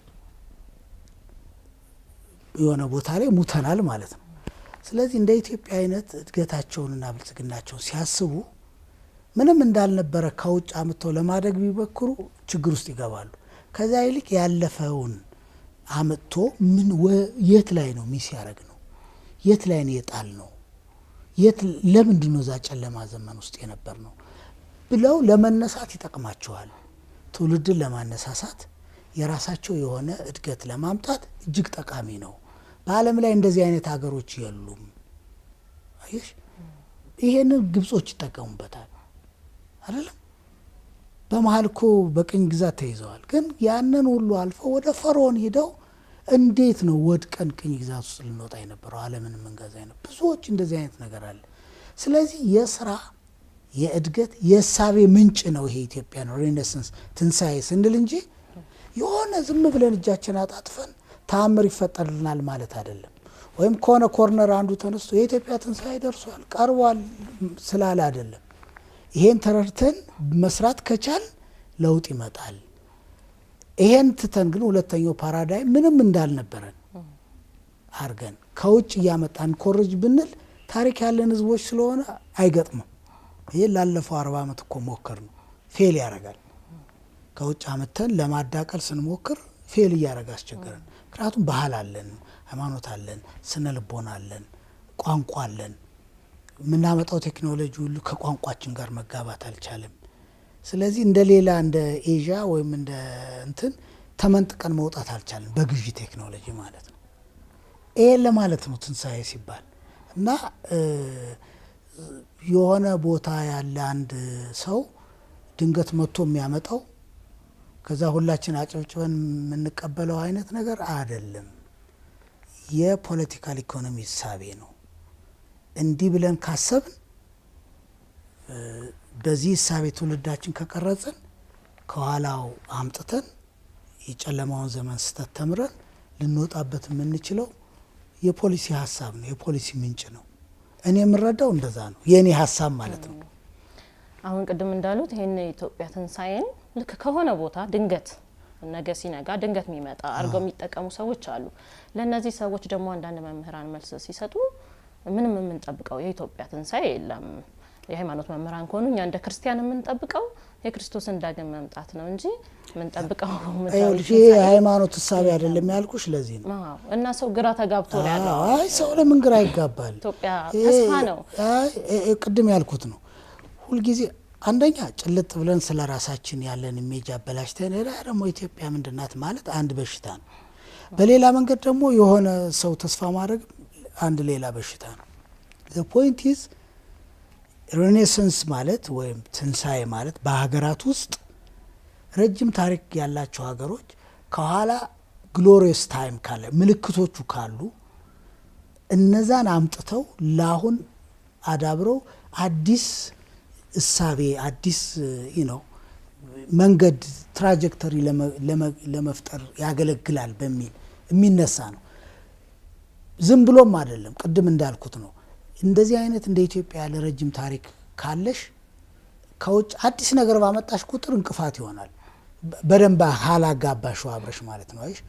የሆነ ቦታ ላይ ሙተናል ማለት ነው። ስለዚህ እንደ ኢትዮጵያ አይነት እድገታቸውንና ብልጽግናቸውን ሲያስቡ ምንም እንዳልነበረ ከውጭ አምጥተው ለማደግ ቢሞክሩ ችግር ውስጥ ይገባሉ። ከዚያ ይልቅ ያለፈውን አምጥቶ ምን የት ላይ ነው miss ያደረግነው፣ የት ላይ ነው የጣልነው፣ የት ለምንድን ነው እዛ ጨለማ ዘመን ውስጥ የነበርነው ብለው ለመነሳት ይጠቅማቸዋል። ትውልድን ለማነሳሳት፣ የራሳቸው የሆነ እድገት ለማምጣት እጅግ ጠቃሚ ነው። በዓለም ላይ እንደዚህ አይነት ሀገሮች የሉም። አየሽ፣ ይሄንን ግብጾች ይጠቀሙበታል አይደለም። በመሀል እኮ በቅኝ ግዛት ተይዘዋል። ግን ያንን ሁሉ አልፈው ወደ ፈርዖን ሂደው እንዴት ነው ወድቀን ቅኝ ግዛት ውስጥ ልንወጣ የነበረው፣ ዓለምን የምንገዛ የነበረው? ብዙዎች እንደዚህ አይነት ነገር አለ። ስለዚህ የስራ የእድገት የእሳቤ ምንጭ ነው። ይሄ ኢትዮጵያ ነው renaissance ትንሣኤ ስንል እንጂ የሆነ ዝም ብለን እጃችን አጣጥፈን ተአምር ይፈጠርልናል ማለት አይደለም። ወይም ከሆነ corner አንዱ ተነስቶ የኢትዮጵያ ትንሣኤ ደርሷል ቀርቧል ስላለ አይደለም። ይሄን ተረድተን መስራት ከቻል ለውጥ ይመጣል። ይሄን ትተን ግን ሁለተኛው paradigm ምንም እንዳልነበረን አርገን ከውጭ እያመጣን ኮርጅ ብንል ታሪክ ያለን ህዝቦች ስለሆነ አይገጥምም። ይህን ላለፈው 40 ዓመት እኮ ሞከርነው፣ fail ያደርጋል። ከውጭ አምጥተን ለማዳቀል ስንሞክር fail እያደረገ አስቸገረን። ምክንያቱም ባህል አለን፣ ሃይማኖት አለን፣ ስነ ልቦና አለን፣ ቋንቋ አለን። የምናመጣው ቴክኖሎጂ ሁሉ ከቋንቋችን ጋር መጋባት አልቻለም። ስለዚህ እንደ ሌላ እንደ ኤዥያ ወይም እንደ እንትን ተመንጥቀን መውጣት አልቻለም፣ በግዢ ቴክኖሎጂ ማለት ነው። ይሄን ለማለት ነው ትንሣኤ ሲባል። እና የሆነ ቦታ ያለ አንድ ሰው ድንገት መጥቶ የሚያመጣው ከዛ ሁላችን አጨብጭበን የምንቀበለው አይነት ነገር አይደለም። የ political economy እሳቤ ነው። እንዲህ ብለን ካሰብን፣ በዚህ እሳቤ ትውልዳችን ከቀረጽን፣ ከኋላው አምጥተን የጨለማውን ዘመን ስህተት ተምረን ልንወጣበት የምንችለው የፖሊሲ ሀሳብ ነው፣ የፖሊሲ ምንጭ ነው። እኔ የምረዳው እንደዛ ነው፣ የእኔ ሀሳብ ማለት ነው። አሁን ቅድም እንዳሉት ይህን የኢትዮጵያ ትንሣኤን ልክ ከሆነ ቦታ ድንገት ነገ ሲነጋ ድንገት የሚመጣ አድርገው የሚጠቀሙ ሰዎች አሉ። ለእነዚህ ሰዎች ደግሞ አንዳንድ መምህራን መልስ ሲሰጡ ምንም የምንጠብቀው የኢትዮጵያ ትንሣኤ የለም። የሃይማኖት መምህራን ከሆኑ እኛ እንደ ክርስቲያን የምንጠብቀው የክርስቶስን ዳግም መምጣት ነው እንጂ የምንጠብቀው ይኸውልሽ፣ ይሄ የሃይማኖት እሳቤ አይደለም ያልኩሽ ለዚህ ነው። እና ሰው ግራ ተጋብቶ ነው ያለው። አይ፣ ሰው ለምን ግራ ይጋባል? ኢትዮጵያ ተስፋ ነው። አይ፣ ቅድም ያልኩት ነው። ሁልጊዜ አንደኛ ጭልጥ ብለን ስለ ራሳችን ያለን image አበላሽተን ሌላ ደግሞ ኢትዮጵያ ምንድናት ማለት አንድ በሽታ ነው። በሌላ መንገድ ደግሞ የሆነ ሰው ተስፋ ማድረግ አንድ ሌላ በሽታ ነው። The point is renaissance ማለት ወይም ትንሣኤ ማለት በሀገራት ውስጥ ረጅም ታሪክ ያላቸው ሀገሮች ከኋላ glorious time ካለ፣ ምልክቶቹ ካሉ፣ እነዛን አምጥተው ለአሁን አዳብረው አዲስ እሳቤ፣ አዲስ መንገድ trajectory ለመፍጠር ያገለግላል በሚል የሚነሳ ነው። ዝም ብሎም አይደለም። ቅድም እንዳልኩት ነው። እንደዚህ አይነት እንደ ኢትዮጵያ ያለ ረጅም ታሪክ ካለሽ ከውጭ አዲስ ነገር ባመጣሽ ቁጥር እንቅፋት ይሆናል። በደንብ ካላጋባሽው አብረሽ ማለት ነው። አይሽ፣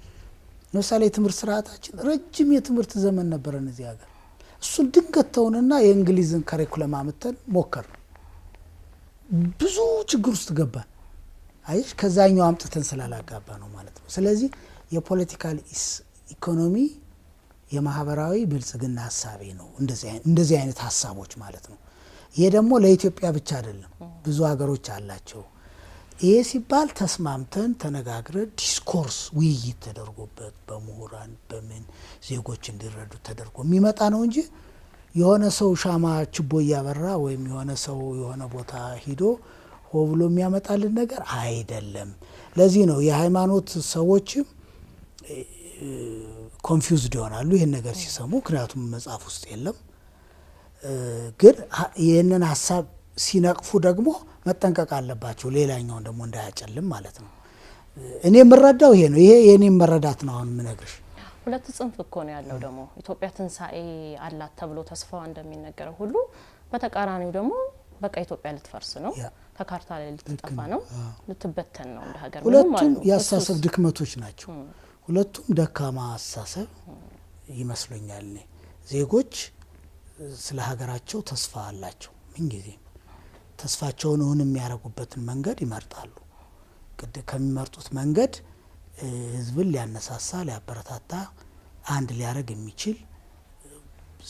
ለምሳሌ የትምህርት ስርዓታችን ረጅም የትምህርት ዘመን ነበረን እዚህ ሀገር። እሱን ድንገት ተውንና የእንግሊዝን curriculum አምጥተን ሞከርን። ብዙ ችግር ውስጥ ገባን። አይሽ፣ ከዛኛው አምጥተን ስላላጋባነው ማለት ነው። ስለዚህ የ political economy የማህበራዊ ብልጽግና ሀሳቤ ነው። እንደዚህ አይነት ሀሳቦች ማለት ነው። ይሄ ደግሞ ለኢትዮጵያ ብቻ አይደለም፣ ብዙ ሀገሮች አላቸው። ይሄ ሲባል ተስማምተን ተነጋግረን discourse ውይይት ተደርጎበት በምሁራን በምን ዜጎች እንዲረዱ ተደርጎ የሚመጣ ነው እንጂ የሆነ ሰው ሻማ ችቦ እያበራ ወይም የሆነ ሰው የሆነ ቦታ ሂዶ ሆ ብሎ የሚያመጣልን ነገር አይደለም። ለዚህ ነው የሃይማኖት ሰዎችም confused ይሆናሉ ይህን ነገር ሲሰሙ፣ ምክንያቱም መጽሐፍ ውስጥ የለም። ግን ይህንን ሀሳብ ሲነቅፉ ደግሞ መጠንቀቅ አለባቸው፣ ሌላኛውን ደግሞ እንዳያጨልም ማለት ነው። እኔ የምረዳው ይሄ ነው። ይሄ የእኔ መረዳት ነው አሁን የምነግርሽ። ሁለት ጽንፍ እኮ ነው ያለው። ደግሞ ኢትዮጵያ ትንሣኤ አላት ተብሎ ተስፋዋ እንደሚነገረው ሁሉ በተቃራኒው ደግሞ በቃ ኢትዮጵያ ልትፈርስ ነው፣ ከካርታ ላይ ልትጠፋ ነው፣ ልትበተን ነው እንደ ሀገር። ሁለቱም የአስተሳሰብ ድክመቶች ናቸው። ሁለቱም ደካማ አስተሳሰብ ይመስሉኛል። እኔ ዜጎች ስለ ሀገራቸው ተስፋ አላቸው። ምንጊዜም ተስፋቸውን እውን የሚያደርጉበትን መንገድ ይመርጣሉ። ከሚመርጡት መንገድ ህዝብን ሊያነሳሳ፣ ሊያበረታታ፣ አንድ ሊያደርግ የሚችል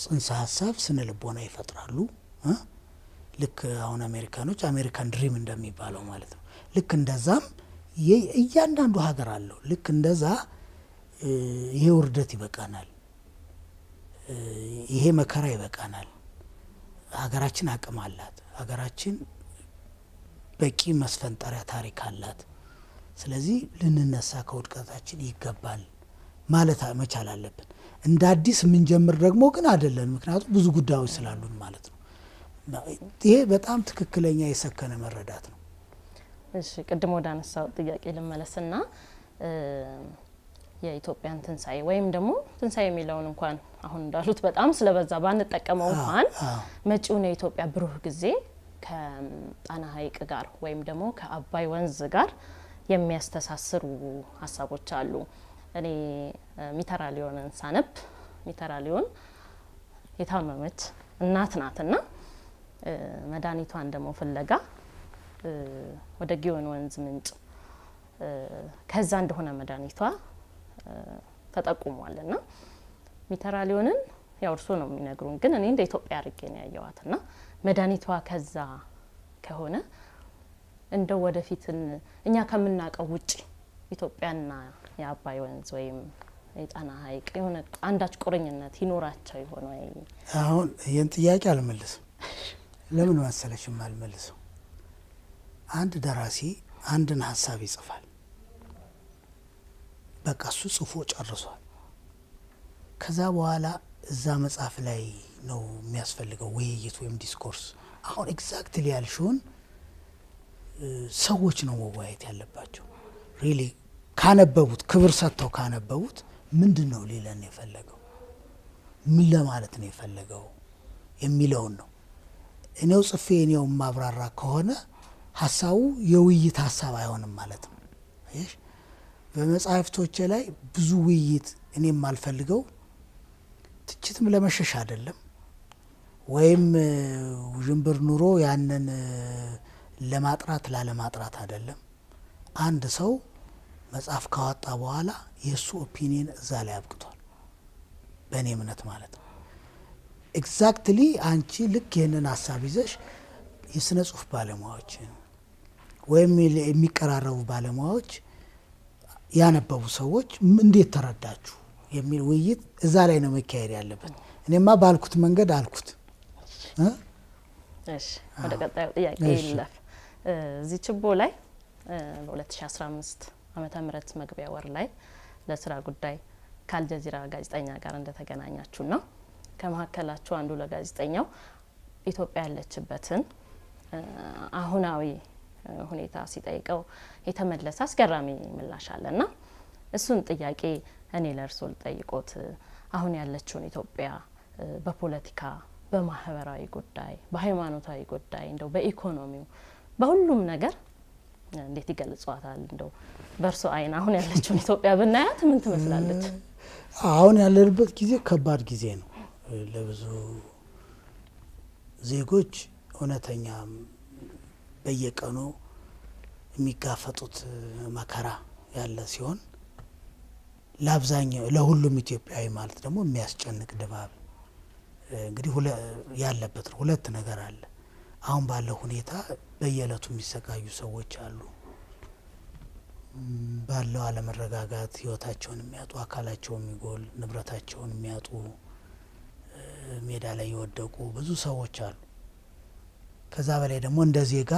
ጽንሰ ሀሳብ ስነ ልቦና ይፈጥራሉ። ልክ አሁን አሜሪካኖች American Dream እንደሚባለው ማለት ነው። ልክ እንደዛም እያንዳንዱ ሀገር አለው። ልክ እንደዛ ይሄ ውርደት ይበቃናል፣ ይሄ መከራ ይበቃናል፣ ሀገራችን አቅም አላት፣ ሀገራችን በቂ መስፈንጠሪያ ታሪክ አላት። ስለዚህ ልንነሳ ከውድቀታችን ይገባል ማለት መቻል አለብን። እንደ አዲስ የምንጀምር ደግሞ ግን አይደለን፣ ምክንያቱም ብዙ ጉዳዮች ስላሉን ማለት ነው። ይሄ በጣም ትክክለኛ የሰከነ መረዳት ነው። እሺ፣ ቅድም ወደ አነሳው ጥያቄ ልመለስና የኢትዮጵያን ትንሳኤ ወይም ደግሞ ትንሳኤ የሚለውን እንኳን አሁን እንዳሉት በጣም ስለበዛ ባንጠቀመው እንኳን መጪውን የኢትዮጵያ ብሩህ ጊዜ ከጣና ሐይቅ ጋር ወይም ደግሞ ከአባይ ወንዝ ጋር የሚያስተሳስሩ ሀሳቦች አሉ። እኔ ሚተራ ሊዮንን ሳነብ ሚተራ ሊዮን የታመመች እናት ናትና መድኃኒቷን ደግሞ ፍለጋ ወደ ጊዮን ወንዝ ምንጭ ከዛ እንደሆነ መድኃኒቷ ተጠቁሟል። ና ሚተራ ሊዮንን ያው እርሶ ነው የሚነግሩን፣ ግን እኔ እንደ ኢትዮጵያ አድርጌ ነው ያየዋት። ና መድኃኒቷ ከዛ ከሆነ እንደው ወደፊትን እኛ ከምናውቀው ውጭ ኢትዮጵያና የአባይ ወንዝ ወይም የጣና ሐይቅ የሆነ አንዳች ቁርኝነት ይኖራቸው ይሆን ወይ? አሁን ይህን ጥያቄ አልመልስም። ለምን መሰለሽም አልመልስም? አንድ ደራሲ አንድን ሀሳብ ይጽፋል። በቃ እሱ ጽፎ ጨርሷል። ከዛ በኋላ እዛ መጽሐፍ ላይ ነው የሚያስፈልገው ውይይት ወይም discourse። አሁን exactly ያልሽውን ሰዎች ነው መወያየት ያለባቸው። Really ካነበቡት፣ ክብር ሰጥተው ካነበቡት፣ ምንድን ነው ሊለን የፈለገው፣ ምን ለማለት ነው የፈለገው የሚለውን ነው። እኔው ጽፌ እኔው ማብራራ ከሆነ ሀሳቡ የውይይት ሀሳብ አይሆንም ማለት ነው። አየሽ፣ በመጽሐፍቶቼ ላይ ብዙ ውይይት እኔ የማልፈልገው ትችትም ለመሸሽ አይደለም፣ ወይም ውዥንብር ኑሮ ያንን ለማጥራት ላለማጥራት አይደለም። አንድ ሰው መጽሐፍ ካወጣ በኋላ የእሱ opinion እዛ ላይ አብቅቷል፣ በእኔ እምነት ማለት ነው። Exactly አንቺ ልክ ይህንን ሀሳብ ይዘሽ የስነ ጽሁፍ ባለሙያዎችን ወይም የሚቀራረቡ ባለሙያዎች ያነበቡ ሰዎች እንዴት ተረዳችሁ የሚል ውይይት እዛ ላይ ነው መካሄድ ያለበት። እኔማ ባልኩት መንገድ አልኩት። እሺ፣ ወደ ቀጣዩ ጥያቄ ይለፍ። እዚህ ችቦ ላይ በ2015 ዓመተ ምህረት መግቢያ ወር ላይ ለስራ ጉዳይ ከአልጀዚራ ጋዜጠኛ ጋር እንደተገናኛችሁ ነው። ከመካከላችሁ አንዱ ለጋዜጠኛው ኢትዮጵያ ያለችበትን አሁናዊ ሁኔታ ሲጠይቀው የተመለሰ አስገራሚ ምላሽ አለና እሱን ጥያቄ እኔ ለእርሶ ልጠይቆት። አሁን ያለችውን ኢትዮጵያ በፖለቲካ፣ በማህበራዊ ጉዳይ፣ በሃይማኖታዊ ጉዳይ፣ እንደው በኢኮኖሚው፣ በሁሉም ነገር እንዴት ይገልጿታል? እንደው በእርሶ አይን አሁን ያለችውን ኢትዮጵያ ብናያት ምን ትመስላለች? አሁን ያለንበት ጊዜ ከባድ ጊዜ ነው። ለብዙ ዜጎች እውነተኛ በየቀኑ የሚጋፈጡት መከራ ያለ ሲሆን ለአብዛኛው ለሁሉም ኢትዮጵያዊ ማለት ደግሞ የሚያስጨንቅ ድባብ እንግዲህ ያለበት ነው። ሁለት ነገር አለ። አሁን ባለው ሁኔታ በየዕለቱ የሚሰቃዩ ሰዎች አሉ። ባለው አለመረጋጋት ህይወታቸውን የሚያጡ፣ አካላቸውን የሚጎል፣ ንብረታቸውን የሚያጡ፣ ሜዳ ላይ የወደቁ ብዙ ሰዎች አሉ። ከዛ በላይ ደግሞ እንደ ዜጋ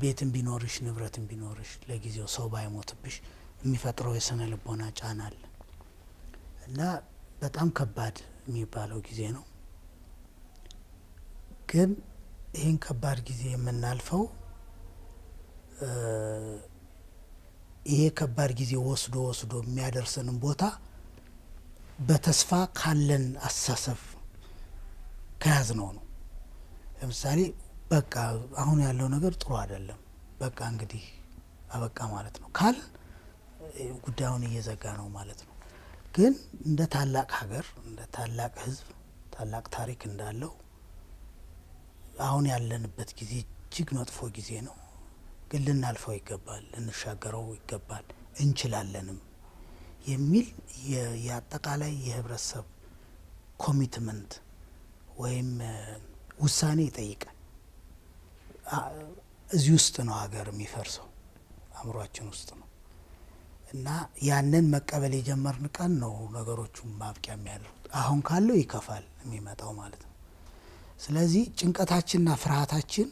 ቤትም ቢኖርሽ ንብረትም ቢኖርሽ ለጊዜው ሰው ባይሞትብሽ የሚፈጥረው የስነ ልቦና ጫና አለ እና በጣም ከባድ የሚባለው ጊዜ ነው። ግን ይህን ከባድ ጊዜ የምናልፈው ይሄ ከባድ ጊዜ ወስዶ ወስዶ የሚያደርሰንን ቦታ በተስፋ ካለን አስተሳሰብ ከያዝነው ነው። ለምሳሌ በቃ አሁን ያለው ነገር ጥሩ አይደለም፣ በቃ እንግዲህ አበቃ ማለት ነው ካል ጉዳዩን እየዘጋ ነው ማለት ነው። ግን እንደ ታላቅ ሀገር፣ እንደ ታላቅ ሕዝብ፣ ታላቅ ታሪክ እንዳለው አሁን ያለንበት ጊዜ እጅግ መጥፎ ጊዜ ነው። ግን ልናልፈው ይገባል፣ ልንሻገረው ይገባል፣ እንችላለንም የሚል የአጠቃላይ የህብረተሰብ commitment ወይም ውሳኔ ይጠይቃል። እዚህ ውስጥ ነው ሀገር የሚፈርሰው፣ አእምሯችን ውስጥ ነው። እና ያንን መቀበል የጀመርን ቀን ነው ነገሮቹን ማብቂያ የሚያደርጉት። አሁን ካለው ይከፋል የሚመጣው ማለት ነው። ስለዚህ ጭንቀታችንና ፍርሃታችን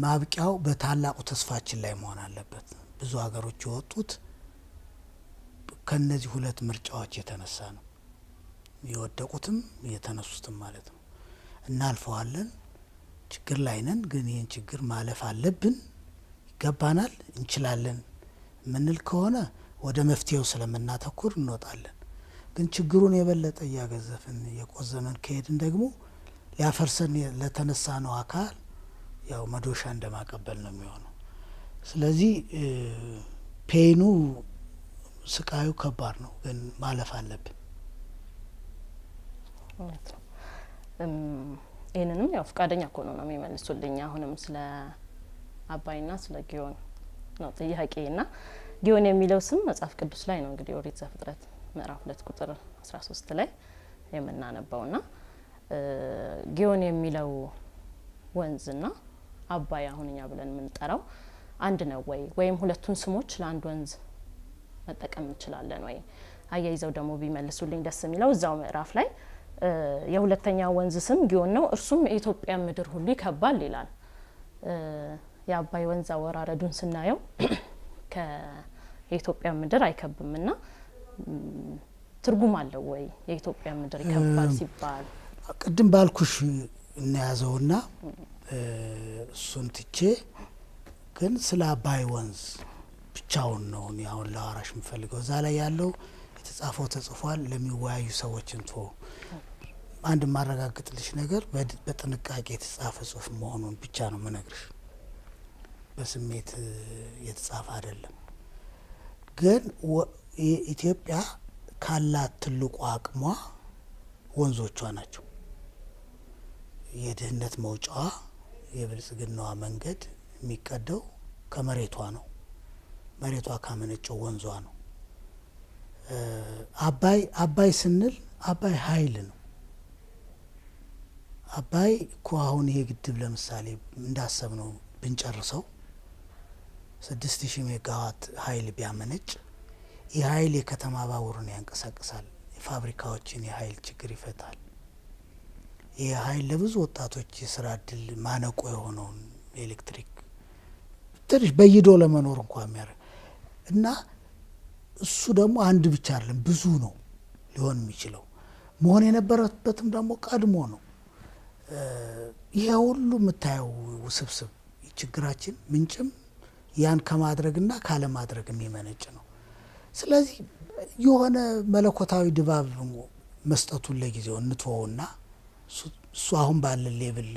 ማብቂያው በታላቁ ተስፋችን ላይ መሆን አለበት። ብዙ ሀገሮች የወጡት ከነዚህ ሁለት ምርጫዎች የተነሳ ነው። የወደቁትም የተነሱትም ማለት ነው። እናልፈዋለን፣ ችግር ላይ ነን፣ ግን ይህን ችግር ማለፍ አለብን፣ ይገባናል፣ እንችላለን የምንል ከሆነ ወደ መፍትሄው ስለምናተኩር እንወጣለን። ግን ችግሩን የበለጠ እያገዘፍን እየቆዘመን ከሄድን ደግሞ ሊያፈርሰን ለተነሳ ነው አካል ያው መዶሻ እንደማቀበል ነው የሚሆነው። ስለዚህ pain ኑ ስቃዩ ከባድ ነው፣ ግን ማለፍ አለብን። እውነት ነው። ይህንንም ያው ፈቃደኛ ከሆኑ ነው የሚመልሱልኝ። አሁንም ስለ አባይና ስለ ጊዮን ነው ጥያቄ ና ጊዮን የሚለው ስም መጽሐፍ ቅዱስ ላይ ነው እንግዲህ ኦሪት ዘፍጥረት ምዕራፍ 2 ቁጥር 13 ላይ የምናነባው ና ጊዮን የሚለው ወንዝና አባይ አሁን እኛ ብለን የምንጠራው አንድ ነው ወይ? ወይም ሁለቱን ስሞች ለአንድ ወንዝ መጠቀም እንችላለን ወይ? አያይዘው ደግሞ ቢመልሱልኝ ደስ የሚለው እዛው ምዕራፍ ላይ የሁለተኛው ወንዝ ስም ጊዮን ነው፣ እርሱም የኢትዮጵያ ምድር ሁሉ ይከባል ይላል። የአባይ ወንዝ አወራረዱን ስናየው ከየኢትዮጵያ ምድር አይከብምና ትርጉም አለው ወይ የኢትዮጵያ ምድር ይከባል ሲባል? ቅድም ባልኩሽ እናያዘውና እሱን ትቼ ግን ስለ አባይ ወንዝ ብቻውን ነው እኔ አሁን ላወራሽ የምፈልገው። እዛ ላይ ያለው የተጻፈው ተጽፏል። ለሚወያዩ ሰዎች እንቶ አንድ የማረጋግጥልሽ ነገር በጥንቃቄ የተጻፈ ጽሁፍ መሆኑን ብቻ ነው የምነግርሽ። በስሜት የተጻፈ አይደለም። ግን ኢትዮጵያ ካላት ትልቁ አቅሟ ወንዞቿ ናቸው። የድህነት መውጫዋ የብልጽግናዋ መንገድ የሚቀደው ከመሬቷ ነው። መሬቷ ካመነጨው ወንዟ ነው። አባይ ስንል አባይ ኃይል ነው። አባይ እኮ አሁን ይሄ ግድብ ለምሳሌ እንዳሰብነው ብንጨርሰው 6000 ሜጋዋት ኃይል ቢያመነጭ ይህ ኃይል የከተማ ባቡርን ያንቀሳቅሳል፣ የፋብሪካዎችን የኃይል ችግር ይፈታል። ይህ ኃይል ለብዙ ወጣቶች የስራ እድል ማነቆ የሆነውን ኤሌክትሪክ ትንሽ በይዶ ለመኖር እንኳ የሚያደርግ እና እሱ ደግሞ አንድ ብቻ አይደለም፣ ብዙ ነው ሊሆን የሚችለው። መሆን የነበረበትም ደግሞ ቀድሞ ነው። ይሄ ሁሉ የምታየው ውስብስብ ችግራችን ምንጭም ያን ከማድረግና ካለማድረግ የሚመነጭ ነው። ስለዚህ የሆነ መለኮታዊ ድባብ መስጠቱን ለጊዜው እንተወውና እሱ አሁን ባለ level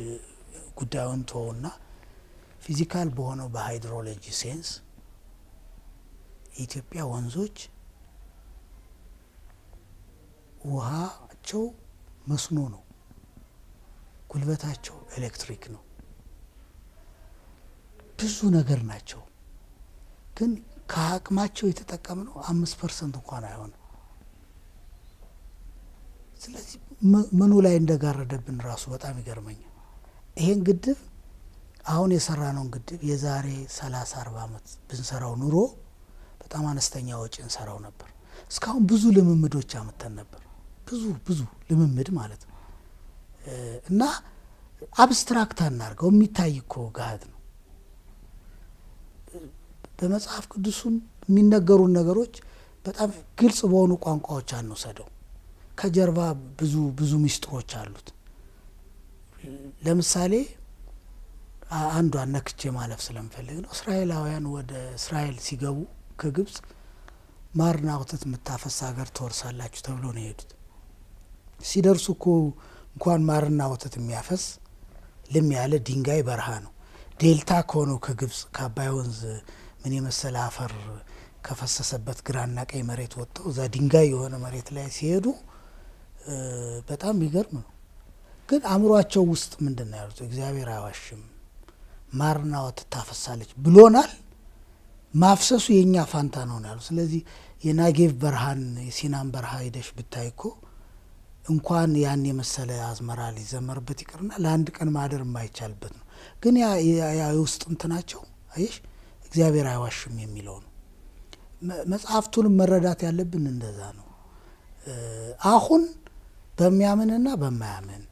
ጉዳዩን እንተወውና physical በሆነው በ hydrology sense የኢትዮጵያ ወንዞች ውሃቸው መስኖ ነው፣ ጉልበታቸው ኤሌክትሪክ ነው፣ ብዙ ነገር ናቸው። ግን ከአቅማቸው የተጠቀምነው 5% እንኳን አይሆንም። ስለዚህ ምኑ ላይ እንደጋረደብን ራሱ በጣም ይገርመኛል። ይሄን ግድብ አሁን የሰራነውን ግድብ የዛሬ 30-40 ዓመት ብንሰራው ኑሮ በጣም አነስተኛ ወጪ እንሰራው ነበር። እስካሁን ብዙ ልምምዶች አምጥተን ነበር። ብዙ ብዙ ልምምድ ማለት ነው። እና abstract አናርገው፣ የሚታይ እኮ ገሃድ ነው። በመጽሐፍ ቅዱሱም የሚነገሩን ነገሮች በጣም ግልጽ በሆኑ ቋንቋዎች አንውሰደው። ከጀርባ ብዙ ብዙ ምስጢሮች አሉት። ለምሳሌ አንዷን ነክቼ ማለፍ ስለምፈልግ ነው። እስራኤላውያን ወደ እስራኤል ሲገቡ ከግብጽ ማርና ወተት የምታፈስ ሀገር ትወርሳላችሁ ተብሎ ነው የሄዱት። ሲደርሱ እኮ እንኳን ማርና ወተት የሚያፈስ ልም ያለ ድንጋይ በረሃ ነው። ዴልታ ከሆነው ከግብጽ ከአባይ ወንዝ ምን የመሰለ አፈር ከፈሰሰበት ግራና ቀኝ መሬት ወጥተው እዛ ድንጋይ የሆነ መሬት ላይ ሲሄዱ በጣም የሚገርም ነው። ግን አእምሯቸው ውስጥ ምንድን ነው ያሉት? እግዚአብሔር አይዋሽም፣ ማርና ወተት ታፈሳለች ብሎናል። ማፍሰሱ የኛ ፋንታ ነው ያሉት። ስለዚህ የናጌቭ በረሃን የሲናን በረሃ ሄደሽ ብታይ እኮ እንኳን ያን የመሰለ አዝመራ ሊዘመርበት ይቅርና ለአንድ ቀን ማደር የማይቻልበት ነው። ግን ያ የውስጥ እንትናቸው አየሽ እግዚአብሔር አይዋሽም የሚለው ነው። መጽሐፍቱንም መረዳት ያለብን እንደዛ ነው። አሁን በሚያምንና በማያምን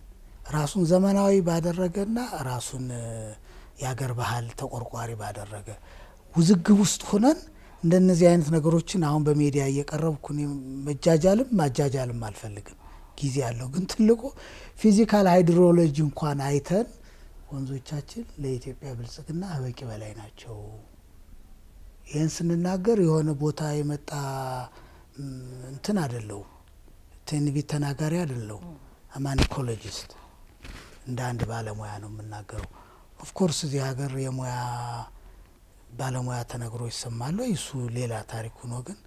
ራሱን ዘመናዊ ባደረገና ራሱን የአገር ባህል ተቆርቋሪ ባደረገ ውዝግብ ውስጥ ሆነን እንደነዚህ አይነት ነገሮችን አሁን በሚዲያ እየቀረብኩ እኔ መጃጃልም ማጃጃልም አልፈልግም። ጊዜ አለው። ግን ትልቁ physical hydrology እንኳን አይተን ወንዞቻችን ለኢትዮጵያ ብልጽግና ከበቂ በላይ ናቸው። ይህን ስንናገር የሆነ ቦታ የመጣ እንትን አይደለሁም፣ ትንቢት ተናጋሪ አይደለሁም። I'm an ecologist፣ እንደ አንድ ባለሙያ ነው የምናገረው። Of course እዚህ ሀገር የሙያ ባለሙያ ተነግሮ ይሰማል፣ እሱ ሌላ ታሪክ ሆኖ ግን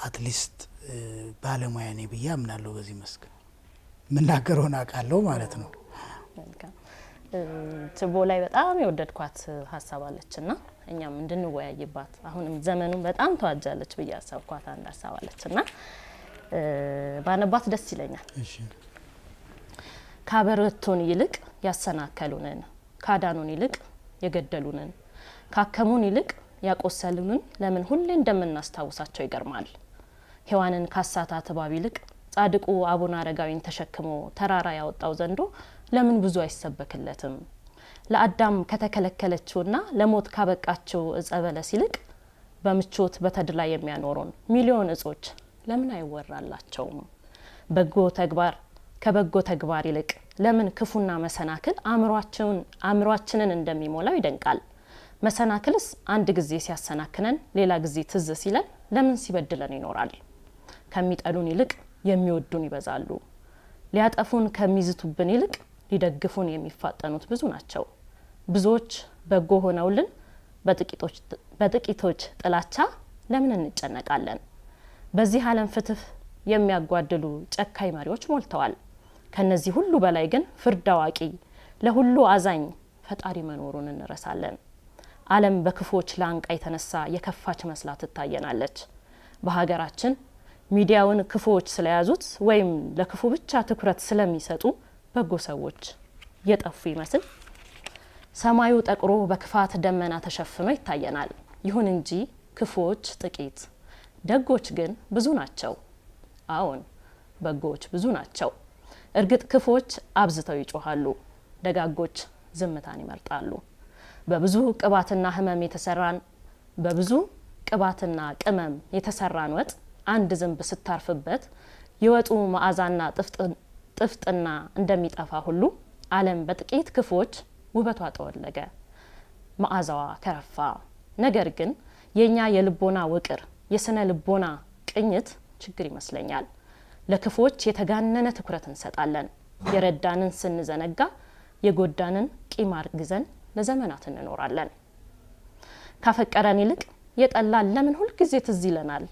at least ባለሙያ ነኝ ብዬ አምናለሁ። በዚህ መስክ የምናገረውን አውቃለሁ ማለት ነው። ችቦ ላይ በጣም የወደድኳት ሀሳብ አለች ና እኛም እንድንወያይባት አሁንም ዘመኑን በጣም ተዋጃለች ብዬ ያሰብኳት አንድ ሀሳብ አለች እና ባነባት ደስ ይለኛል። ካበረቱን ይልቅ ያሰናከሉንን፣ ካዳኑን ይልቅ የገደሉንን፣ ካከሙን ይልቅ ያቆሰሉንን ለምን ሁሌ እንደምናስታውሳቸው ይገርማል። ሔዋንን ካሳታት እባብ ይልቅ ጻድቁ አቡነ አረጋዊን ተሸክሞ ተራራ ያወጣው ዘንዶ ለምን ብዙ አይሰበክለትም? ለአዳም ከተከለከለችውና ለሞት ካበቃችው እጸ በለስ ይልቅ በምቾት በተድላ የሚያኖሩን ሚሊዮን እጾች ለምን አይወራላቸውም? በጎ ተግባር ከበጎ ተግባር ይልቅ ለምን ክፉና መሰናክል አእምሯችንን እንደሚሞላው ይደንቃል። መሰናክልስ አንድ ጊዜ ሲያሰናክነን ሌላ ጊዜ ትዝ ሲለን ለምን ሲበድለን ይኖራል? ከሚጠሉን ይልቅ የሚወዱን ይበዛሉ። ሊያጠፉን ከሚዝቱብን ይልቅ ሊደግፉን የሚፋጠኑት ብዙ ናቸው። ብዙዎች በጎ ሆነውልን በጥቂቶች ጥላቻ ለምን እንጨነቃለን? በዚህ ዓለም ፍትህ የሚያጓድሉ ጨካኝ መሪዎች ሞልተዋል። ከነዚህ ሁሉ በላይ ግን ፍርድ አዋቂ፣ ለሁሉ አዛኝ ፈጣሪ መኖሩን እንረሳለን። ዓለም በክፉዎች ላንቃ የተነሳ የከፋች መስላ ትታየናለች። በሀገራችን ሚዲያውን ክፉዎች ስለያዙት ወይም ለክፉ ብቻ ትኩረት ስለሚሰጡ በጎ ሰዎች የጠፉ ይመስል ሰማዩ ጠቁሮ በክፋት ደመና ተሸፍኖ ይታየናል። ይሁን እንጂ ክፉዎች ጥቂት፣ ደጎች ግን ብዙ ናቸው። አዎን፣ በጎዎች ብዙ ናቸው። እርግጥ ክፉዎች አብዝተው ይጮሃሉ፣ ደጋጎች ዝምታን ይመርጣሉ። በብዙ ቅባትና ህመም የተሰራን በብዙ ቅባትና ቅመም የተሰራን ወጥ አንድ ዝንብ ስታርፍበት የወጡ መዓዛና ጥፍጥና እንደሚጠፋ ሁሉ ዓለም በጥቂት ክፉዎች ውበቷ ጠወለገ፣ መዓዛዋ ከረፋ። ነገር ግን የኛ የልቦና ውቅር፣ የስነ ልቦና ቅኝት ችግር ይመስለኛል። ለክፉዎች የተጋነነ ትኩረት እንሰጣለን። የረዳንን ስንዘነጋ የጎዳንን ቂም አርግዘን ለዘመናት እንኖራለን። ካፈቀረን ይልቅ የጠላን ለምን ሁልጊዜ ትዝ ይለናል?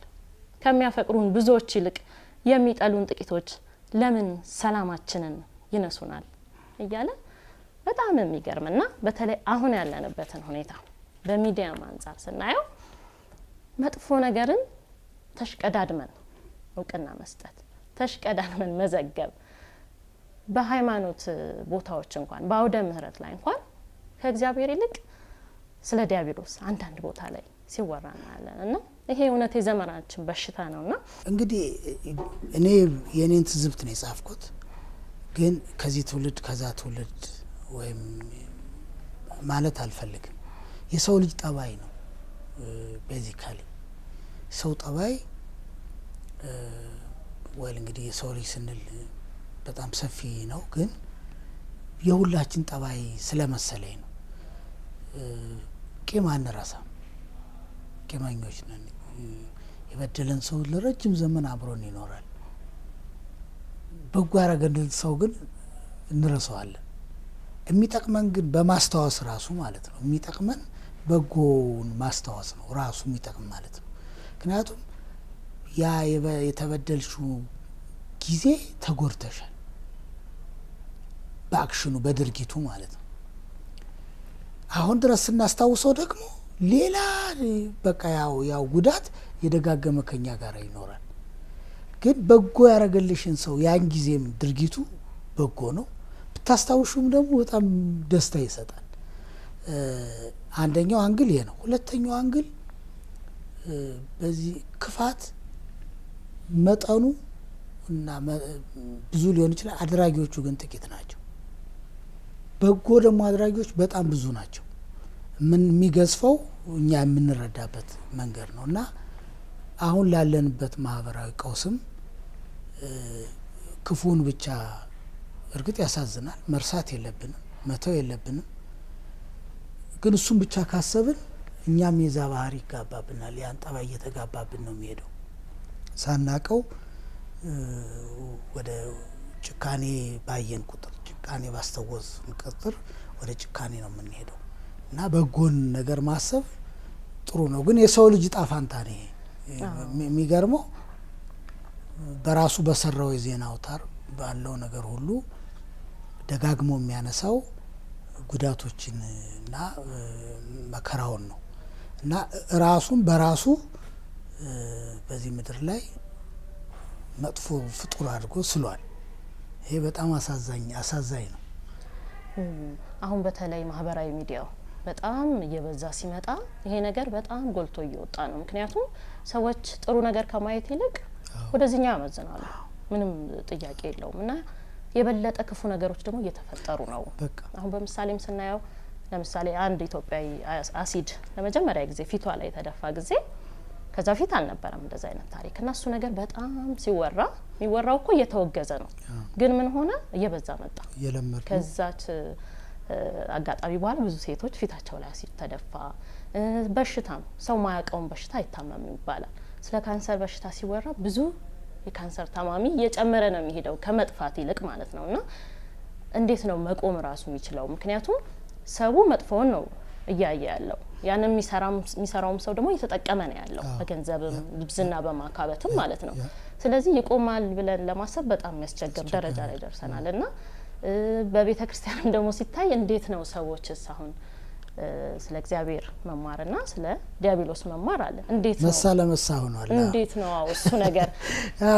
ከሚያፈቅሩን ብዙዎች ይልቅ የሚጠሉን ጥቂቶች ለምን ሰላማችንን ይነሱናል? እያለ በጣም የሚገርምና በተለይ አሁን ያለንበትን ሁኔታ በሚዲያም አንጻር ስናየው መጥፎ ነገርን ተሽቀዳድመን እውቅና መስጠት፣ ተሽቀዳድመን መዘገብ፣ በሃይማኖት ቦታዎች እንኳን በአውደ ምህረት ላይ እንኳን ከእግዚአብሔር ይልቅ ስለ ዲያብሎስ አንዳንድ ቦታ ላይ ሲወራ እናያለን። እና ይሄ እውነት የዘመናችን በሽታ ነውና። እንግዲህ እኔ የኔን ትዝብት ነው የጻፍኩት፣ ግን ከዚህ ትውልድ ከዛ ትውልድ ወይም ማለት አልፈልግም። የሰው ልጅ ጠባይ ነው። Basically ሰው ጠባይ well እንግዲህ የሰው ልጅ ስንል በጣም ሰፊ ነው፣ ግን የሁላችን ጠባይ ስለመሰለኝ ነው። ቂም አንረሳም፣ ቂመኞች ነን። የበደለን ሰው ለረጅም ዘመን አብሮን ይኖራል። በጎ ያደረገልን ሰው ግን እንረሳዋለን። የሚጠቅመን ግን በማስታወስ ራሱ ማለት ነው። የሚጠቅመን በጎውን ማስታወስ ነው ራሱ የሚጠቅም ማለት ነው። ምክንያቱም ያ የተበደልሽው ጊዜ ተጎድተሻል፣ በ action ኑ በድርጊቱ ማለት ነው። አሁን ድረስ ስናስታውሰው ደግሞ ሌላ በቃ ያው ጉዳት የደጋገመ ከኛ ጋር ይኖራል። ግን በጎ ያደረገልሽን ሰው ያን ጊዜም ድርጊቱ በጎ ነው ብታስታውሹም ደግሞ በጣም ደስታ ይሰጣል። አንደኛው angle ይሄ ነው። ሁለተኛው angle በዚህ ክፋት መጠኑ እና ብዙ ሊሆን ይችላል። አድራጊዎቹ ግን ጥቂት ናቸው። በጎ ደግሞ አድራጊዎች በጣም ብዙ ናቸው። ምን የሚገዝፈው እኛ የምንረዳበት መንገድ ነው። እና አሁን ላለንበት ማህበራዊ ቀውስም ክፉን ብቻ እርግጥ ያሳዝናል፣ መርሳት የለብንም፣ መተው የለብንም። ግን እሱን ብቻ ካሰብን እኛም የዛ ባህሪ ይጋባብናል። ያን ጠባይ እየተጋባብን ነው የሚሄደው። ሳናቀው ወደ ጭካኔ ባየን ቁጥር፣ ጭካኔ ባስተወስን ቁጥር ወደ ጭካኔ ነው የምንሄደው እና በጎን ነገር ማሰብ ጥሩ ነው። ግን የሰው ልጅ እጣ ፋንታ ነው ይሄ። የሚገርመው በራሱ በሰራው የዜና አውታር ባለው ነገር ሁሉ ደጋግሞ የሚያነሳው ጉዳቶችን እና መከራውን ነው እና ራሱን በራሱ በዚህ ምድር ላይ መጥፎ ፍጡር አድርጎ ስሏል። ይሄ በጣም አሳዛኝ አሳዛኝ ነው። አሁን በተለይ ማህበራዊ ሚዲያው በጣም እየበዛ ሲመጣ ይሄ ነገር በጣም ጎልቶ እየወጣ ነው። ምክንያቱም ሰዎች ጥሩ ነገር ከማየት ይልቅ ወደዚህኛው ያመዝናሉ። ምንም ጥያቄ የለውም እና የበለጠ ክፉ ነገሮች ደግሞ እየተፈጠሩ ነው። አሁን በምሳሌም ስናየው ለምሳሌ አንድ ኢትዮጵያዊ አሲድ ለመጀመሪያ ጊዜ ፊቷ ላይ የተደፋ ጊዜ፣ ከዛ ፊት አልነበረም እንደዚ አይነት ታሪክ፣ እና እሱ ነገር በጣም ሲወራ፣ የሚወራው እኮ እየተወገዘ ነው። ግን ምን ሆነ? እየበዛ መጣ። ከዛች አጋጣሚ በኋላ ብዙ ሴቶች ፊታቸው ላይ አሲድ ተደፋ። በሽታም ሰው ማያውቀውን በሽታ አይታመምም ይባላል። ስለ ካንሰር በሽታ ሲወራ ብዙ የካንሰር ታማሚ እየጨመረ ነው የሚሄደው ከመጥፋት ይልቅ ማለት ነው። እና እንዴት ነው መቆም ራሱ የሚችለው? ምክንያቱም ሰው መጥፎውን ነው እያየ ያለው፣ ያንን የሚሰራውም ሰው ደግሞ እየተጠቀመ ነው ያለው በገንዘብም ዝና በማካበትም ማለት ነው። ስለዚህ ይቆማል ብለን ለማሰብ በጣም የሚያስቸግር ደረጃ ላይ ደርሰናል። እና በቤተ ክርስቲያንም ደግሞ ሲታይ እንዴት ነው ሰዎችስ አሁን ስለ እግዚአብሔር መማርና ስለ ዲያብሎስ መማር አለ። እንዴት ነው? መሳ ለመሳ ሆኗል። እንዴት ነው እሱ ነገር?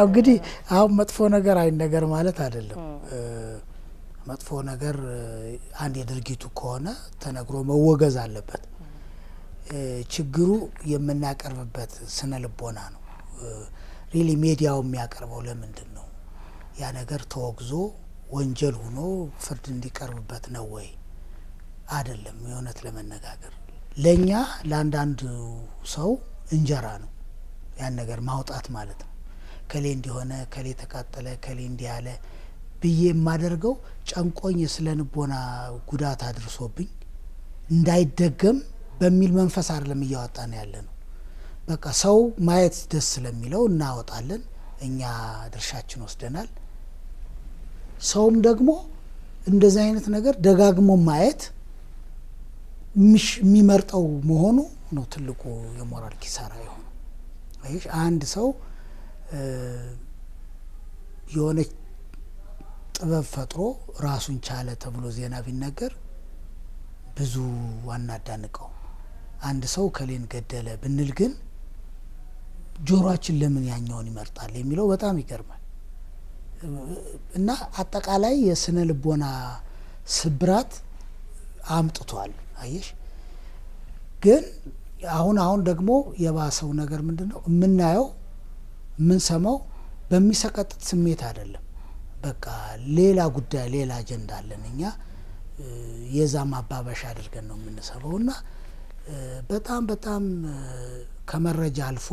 እንግዲህ አሁን መጥፎ ነገር አይን ነገር ማለት አይደለም። መጥፎ ነገር አንድ የድርጊቱ ከሆነ ተነግሮ መወገዝ አለበት። ችግሩ የምናቀርብበት ስነ ልቦና ነው። Really ሚዲያው የሚያቀርበው ለምንድን ነው? ያ ነገር ተወግዞ ወንጀል ሆኖ ፍርድ እንዲቀርብበት ነው ወይ? አይደለም። የእውነት ለመነጋገር ለእኛ ለአንዳንድ ሰው እንጀራ ነው ያን ነገር ማውጣት ማለት ነው። ከሌ እንዲሆነ፣ ከሌ ተቃጠለ፣ ከሌ እንዲህ ያለ ብዬ የማደርገው ጨንቆኝ የስነ ልቦና ጉዳት አድርሶብኝ እንዳይደገም በሚል መንፈስ አይደለም እያወጣን ያለ ነው። በቃ ሰው ማየት ደስ ስለሚለው እናወጣለን። እኛ ድርሻችን ወስደናል። ሰውም ደግሞ እንደዚህ አይነት ነገር ደጋግሞ ማየት የሚመርጠው መሆኑ ነው ትልቁ የሞራል ኪሳራ የሆነው። አየሽ፣ አንድ ሰው የሆነች ጥበብ ፈጥሮ ራሱን ቻለ ተብሎ ዜና ቢነገር ብዙ አናዳንቀው። አንድ ሰው ከሌን ገደለ ብንል ግን ጆሮአችን ለምን ያኛውን ይመርጣል የሚለው በጣም ይገርማል። እና አጠቃላይ የስነ ልቦና ስብራት አምጥቷል። አየሽ፣ ግን አሁን አሁን ደግሞ የባሰው ነገር ምንድን ነው? የምናየው የምንሰማው በሚሰቀጥጥ ስሜት አይደለም። በቃ ሌላ ጉዳይ፣ ሌላ አጀንዳ አለን እኛ፣ የዛ ማባበሻ አድርገን ነው የምንሰማው። እና በጣም በጣም ከመረጃ አልፎ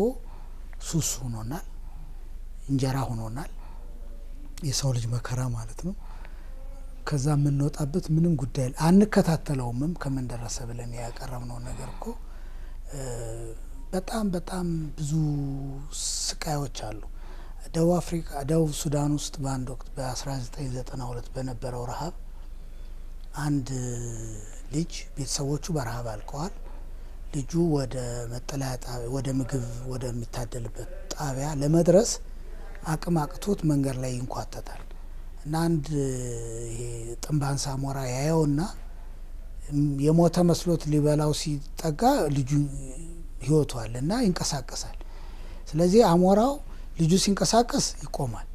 ሱስ ሆኖናል፣ እንጀራ ሆኖናል። የሰው ልጅ መከራ ማለት ነው። ከዛ የምንወጣበት ምንም ጉዳይ አንከታተለውምም። ከምን ደረሰ ብለን ያቀረብነውን ነገር እኮ በጣም በጣም ብዙ ስቃዮች አሉ። ደቡብ አፍሪካ፣ ደቡብ ሱዳን ውስጥ በአንድ ወቅት በ1992 በነበረው ረሀብ አንድ ልጅ ቤተሰቦቹ በረሀብ አልቀዋል። ልጁ ወደ መጠለያ ጣቢያ፣ ወደ ምግብ ወደሚታደልበት ጣቢያ ለመድረስ አቅም አቅቶት መንገድ ላይ ይንኳተታል እና አንድ ይሄ ጥንብ አንሳ አሞራ ያየውና የሞተ መስሎት ሊበላው ሲጠጋ ልጁ ህይወቱ አለ እና ይንቀሳቀሳል። ስለዚህ አሞራው ልጁ ሲንቀሳቀስ ይቆማል።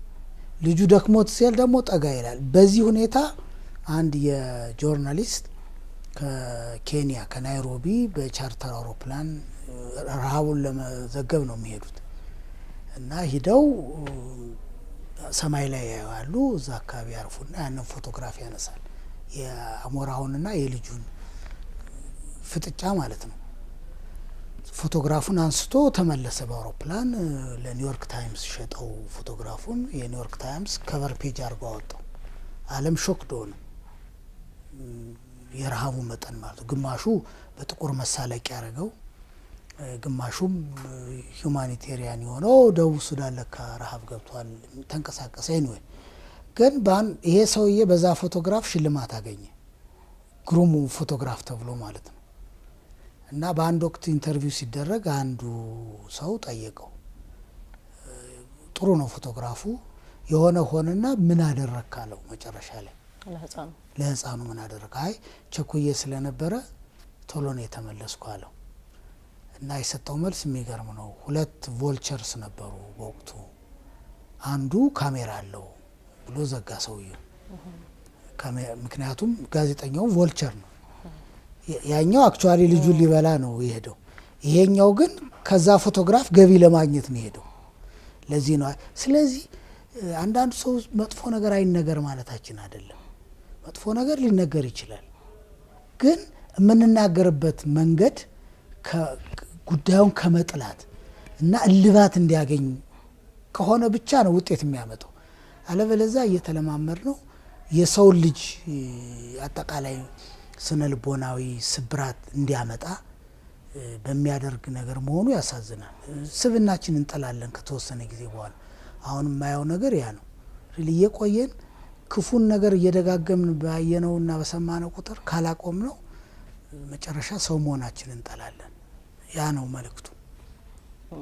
ልጁ ደክሞት ሲል ደግሞ ጠጋ ይላል። በዚህ ሁኔታ አንድ የ journalist ከኬንያ ከናይሮቢ በ charter አውሮፕላን ረሃቡን ለመዘገብ ነው የሚሄዱት እና ሂደው ሰማይ ላይ ያያሉ። እዛ አካባቢ ያርፉና ያንን ፎቶግራፍ ያነሳል። የአሞራውንና የልጁን ፍጥጫ ማለት ነው። ፎቶግራፉን አንስቶ ተመለሰ በአውሮፕላን። ለኒውዮርክ ታይምስ ሸጠው ፎቶግራፉን። የኒውዮርክ ታይምስ cover page አድርጎ አወጣው። ዓለም shocked ሆነ። የረሃቡ መጠን ማለት ነው። ግማሹ በጥቁር መሳለቂያ ያደረገው፣ ግማሹም humanitarian የሆነው ደቡብ ሱዳን ለካ ረሃብ ገብቷል፣ ተንቀሳቀሰ። Anyway ግን ይሄ ሰውዬ በዛ ፎቶግራፍ ሽልማት አገኘ፣ ግሩሙ ፎቶግራፍ ተብሎ ማለት ነው። እና በአንድ ወቅት interview ሲደረግ አንዱ ሰው ጠየቀው፣ ጥሩ ነው ፎቶግራፉ፣ የሆነ ሆነና ምን አደረግክ አለው መጨረሻ ላይ። ለህፃኑ። ለህፃኑ ምን አደረግ? አይ፣ ቸኩዬ ስለነበረ ቶሎ ነው የተመለስኩ አለው። እና የሰጠው መልስ የሚገርም ነው። ሁለት vultures ነበሩ በወቅቱ፣ አንዱ ካሜራ አለው ብሎ ዘጋ ሰውየው። ምክንያቱም ጋዜጠኛው vulture ነው። ያኛው actually ልጁን ሊበላ ነው የሄደው። ይሄኛው ግን ከዛ ፎቶግራፍ ገቢ ለማግኘት ነው የሄደው። ለዚህ ነው። ስለዚህ አንዳንዱ ሰው መጥፎ ነገር አይነገር ማለታችን አይደለም። መጥፎ ነገር ሊነገር ይችላል። ግን የምንናገርበት መንገድ ጉዳዩን ከመጥላት እና እልባት እንዲያገኝ ከሆነ ብቻ ነው ውጤት የሚያመጣው። አለበለዛ እየተለማመድ ነው የሰውን ልጅ አጠቃላይ ስነ ልቦናዊ ስብራት እንዲያመጣ በሚያደርግ ነገር መሆኑ ያሳዝናል። ስብናችን እንጠላለን ከተወሰነ ጊዜ በኋላ። አሁን የማየው ነገር ያ ነው። Really እየቆየን ክፉን ነገር እየደጋገምን ባየነውና በሰማነው ቁጥር ካላቆምነው መጨረሻ ሰው መሆናችን እንጠላለን። ያ ነው መልእክቱ።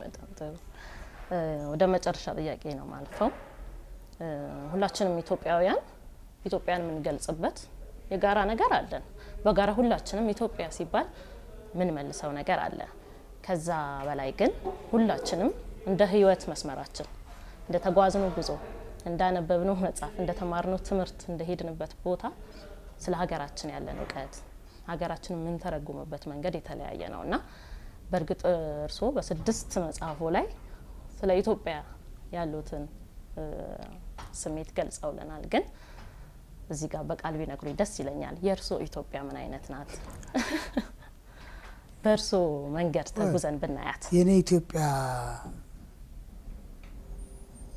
በጣም ጥሩ። ወደ መጨረሻ ጥያቄ ነው ማልፈው። ሁላችንም ኢትዮጵያውያን ኢትዮጵያን የምንገልጽበት የጋራ ነገር አለን። በጋራ ሁላችንም ኢትዮጵያ ሲባል የምንመልሰው ነገር አለ። ከዛ በላይ ግን ሁላችንም እንደ ህይወት መስመራችን፣ እንደ ተጓዝነው ጉዞ፣ እንዳነበብነው መጽሐፍ፣ እንደ ተማርነው ትምህርት፣ እንደሄድንበት ቦታ ስለ ሀገራችን ያለን እውቀት፣ ሀገራችን የምንተረጉምበት መንገድ የተለያየ ነው። እና በእርግጥ እርስዎ በስድስት መጽሐፎ ላይ ስለ ኢትዮጵያ ያሉትን ስሜት ገልጸውልናል። ግን እዚህ ጋር በቃል ቢነግሩኝ ደስ ይለኛል። የእርስዎ ኢትዮጵያ ምን አይነት ናት? በእርስዎ መንገድ ተጉዘን ብናያት። የኔ ኢትዮጵያ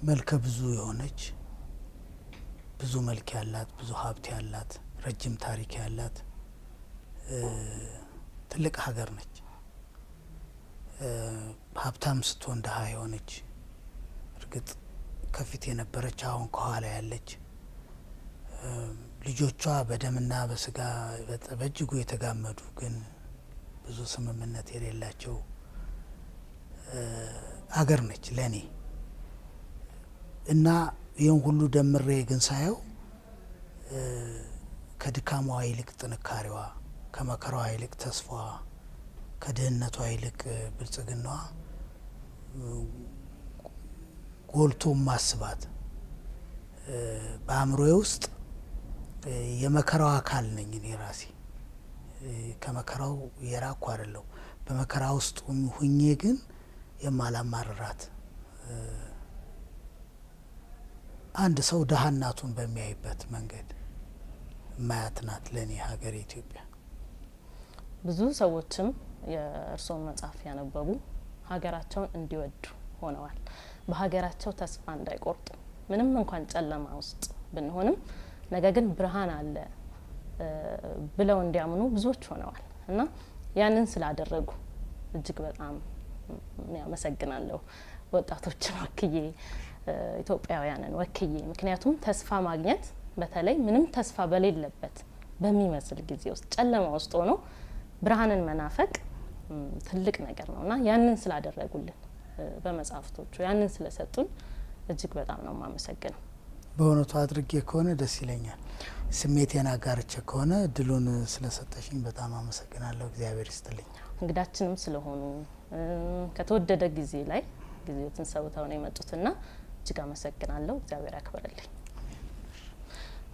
መልከ ብዙ የሆነች፣ ብዙ መልክ ያላት፣ ብዙ ሀብት ያላት፣ ረጅም ታሪክ ያላት ትልቅ ሀገር ነች። ሀብታም ስትሆን ድሀ የሆነች፣ እርግጥ ከፊት የነበረች አሁን ከኋላ ያለች፣ ልጆቿ በደምና በስጋ በእጅጉ የተጋመዱ ግን ብዙ ስምምነት የሌላቸው አገር ነች ለእኔ። እና ይህን ሁሉ ደምሬ ግን ሳየው ከድካሟ ይልቅ ጥንካሬዋ፣ ከመከራዋ ይልቅ ተስፋዋ፣ ከድህነቷ ይልቅ ብልጽግናዋ ጎልቶ ማስባት፣ በአእምሮዬ ውስጥ የመከራው አካል ነኝ እኔ ራሴ። ከመከራው የራኩ አይደለሁ። በመከራ ውስጥ ሁኜ ግን የማላማርራት፣ አንድ ሰው ድሀ እናቱን በሚያይበት መንገድ ማያት ናት ለእኔ ሀገር ኢትዮጵያ። ብዙ ሰዎችም የእርስዎን መጽሐፍ ያነበቡ ሀገራቸውን እንዲወዱ ሆነዋል። በሀገራቸው ተስፋ እንዳይቆርጡ፣ ምንም እንኳን ጨለማ ውስጥ ብንሆንም ነገ ግን ብርሃን አለ ብለው እንዲያምኑ ብዙዎች ሆነዋል። እና ያንን ስላደረጉ እጅግ በጣም ያመሰግናለሁ። ወጣቶችን ወክዬ፣ ኢትዮጵያውያንን ወክዬ፣ ምክንያቱም ተስፋ ማግኘት በተለይ ምንም ተስፋ በሌለበት በሚመስል ጊዜ ውስጥ ጨለማ ውስጥ ሆኖ ብርሃንን መናፈቅ ትልቅ ነገር ነው። እና ያንን ስላደረጉልን፣ በመጽሐፍቶቹ ያንን ስለሰጡን እጅግ በጣም ነው የማመሰግነው። በእውነቱ አድርጌ ከሆነ ደስ ይለኛል። ስሜቴን አጋርቼ ከሆነ እድሉን ስለሰጠሽኝ በጣም አመሰግናለሁ። እግዚአብሔር ይስጥልኝ። እንግዳችንም ስለሆኑ ከተወደደ ጊዜ ላይ ጊዜዎትን ሰውተው ነው የመጡትና እጅግ አመሰግናለሁ። እግዚአብሔር ያክብርልኝ።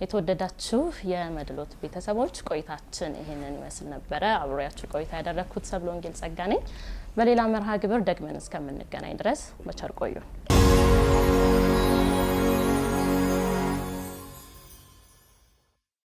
የተወደዳችሁ የመድሎት ቤተሰቦች፣ ቆይታችን ይህንን ይመስል ነበረ። አብሬያችሁ ቆይታ ያደረግኩት ሰብለ ወንጌል ጸጋ ነኝ። በሌላ መርሃ ግብር ደግመን እስከምንገናኝ ድረስ በቸር ቆዩን።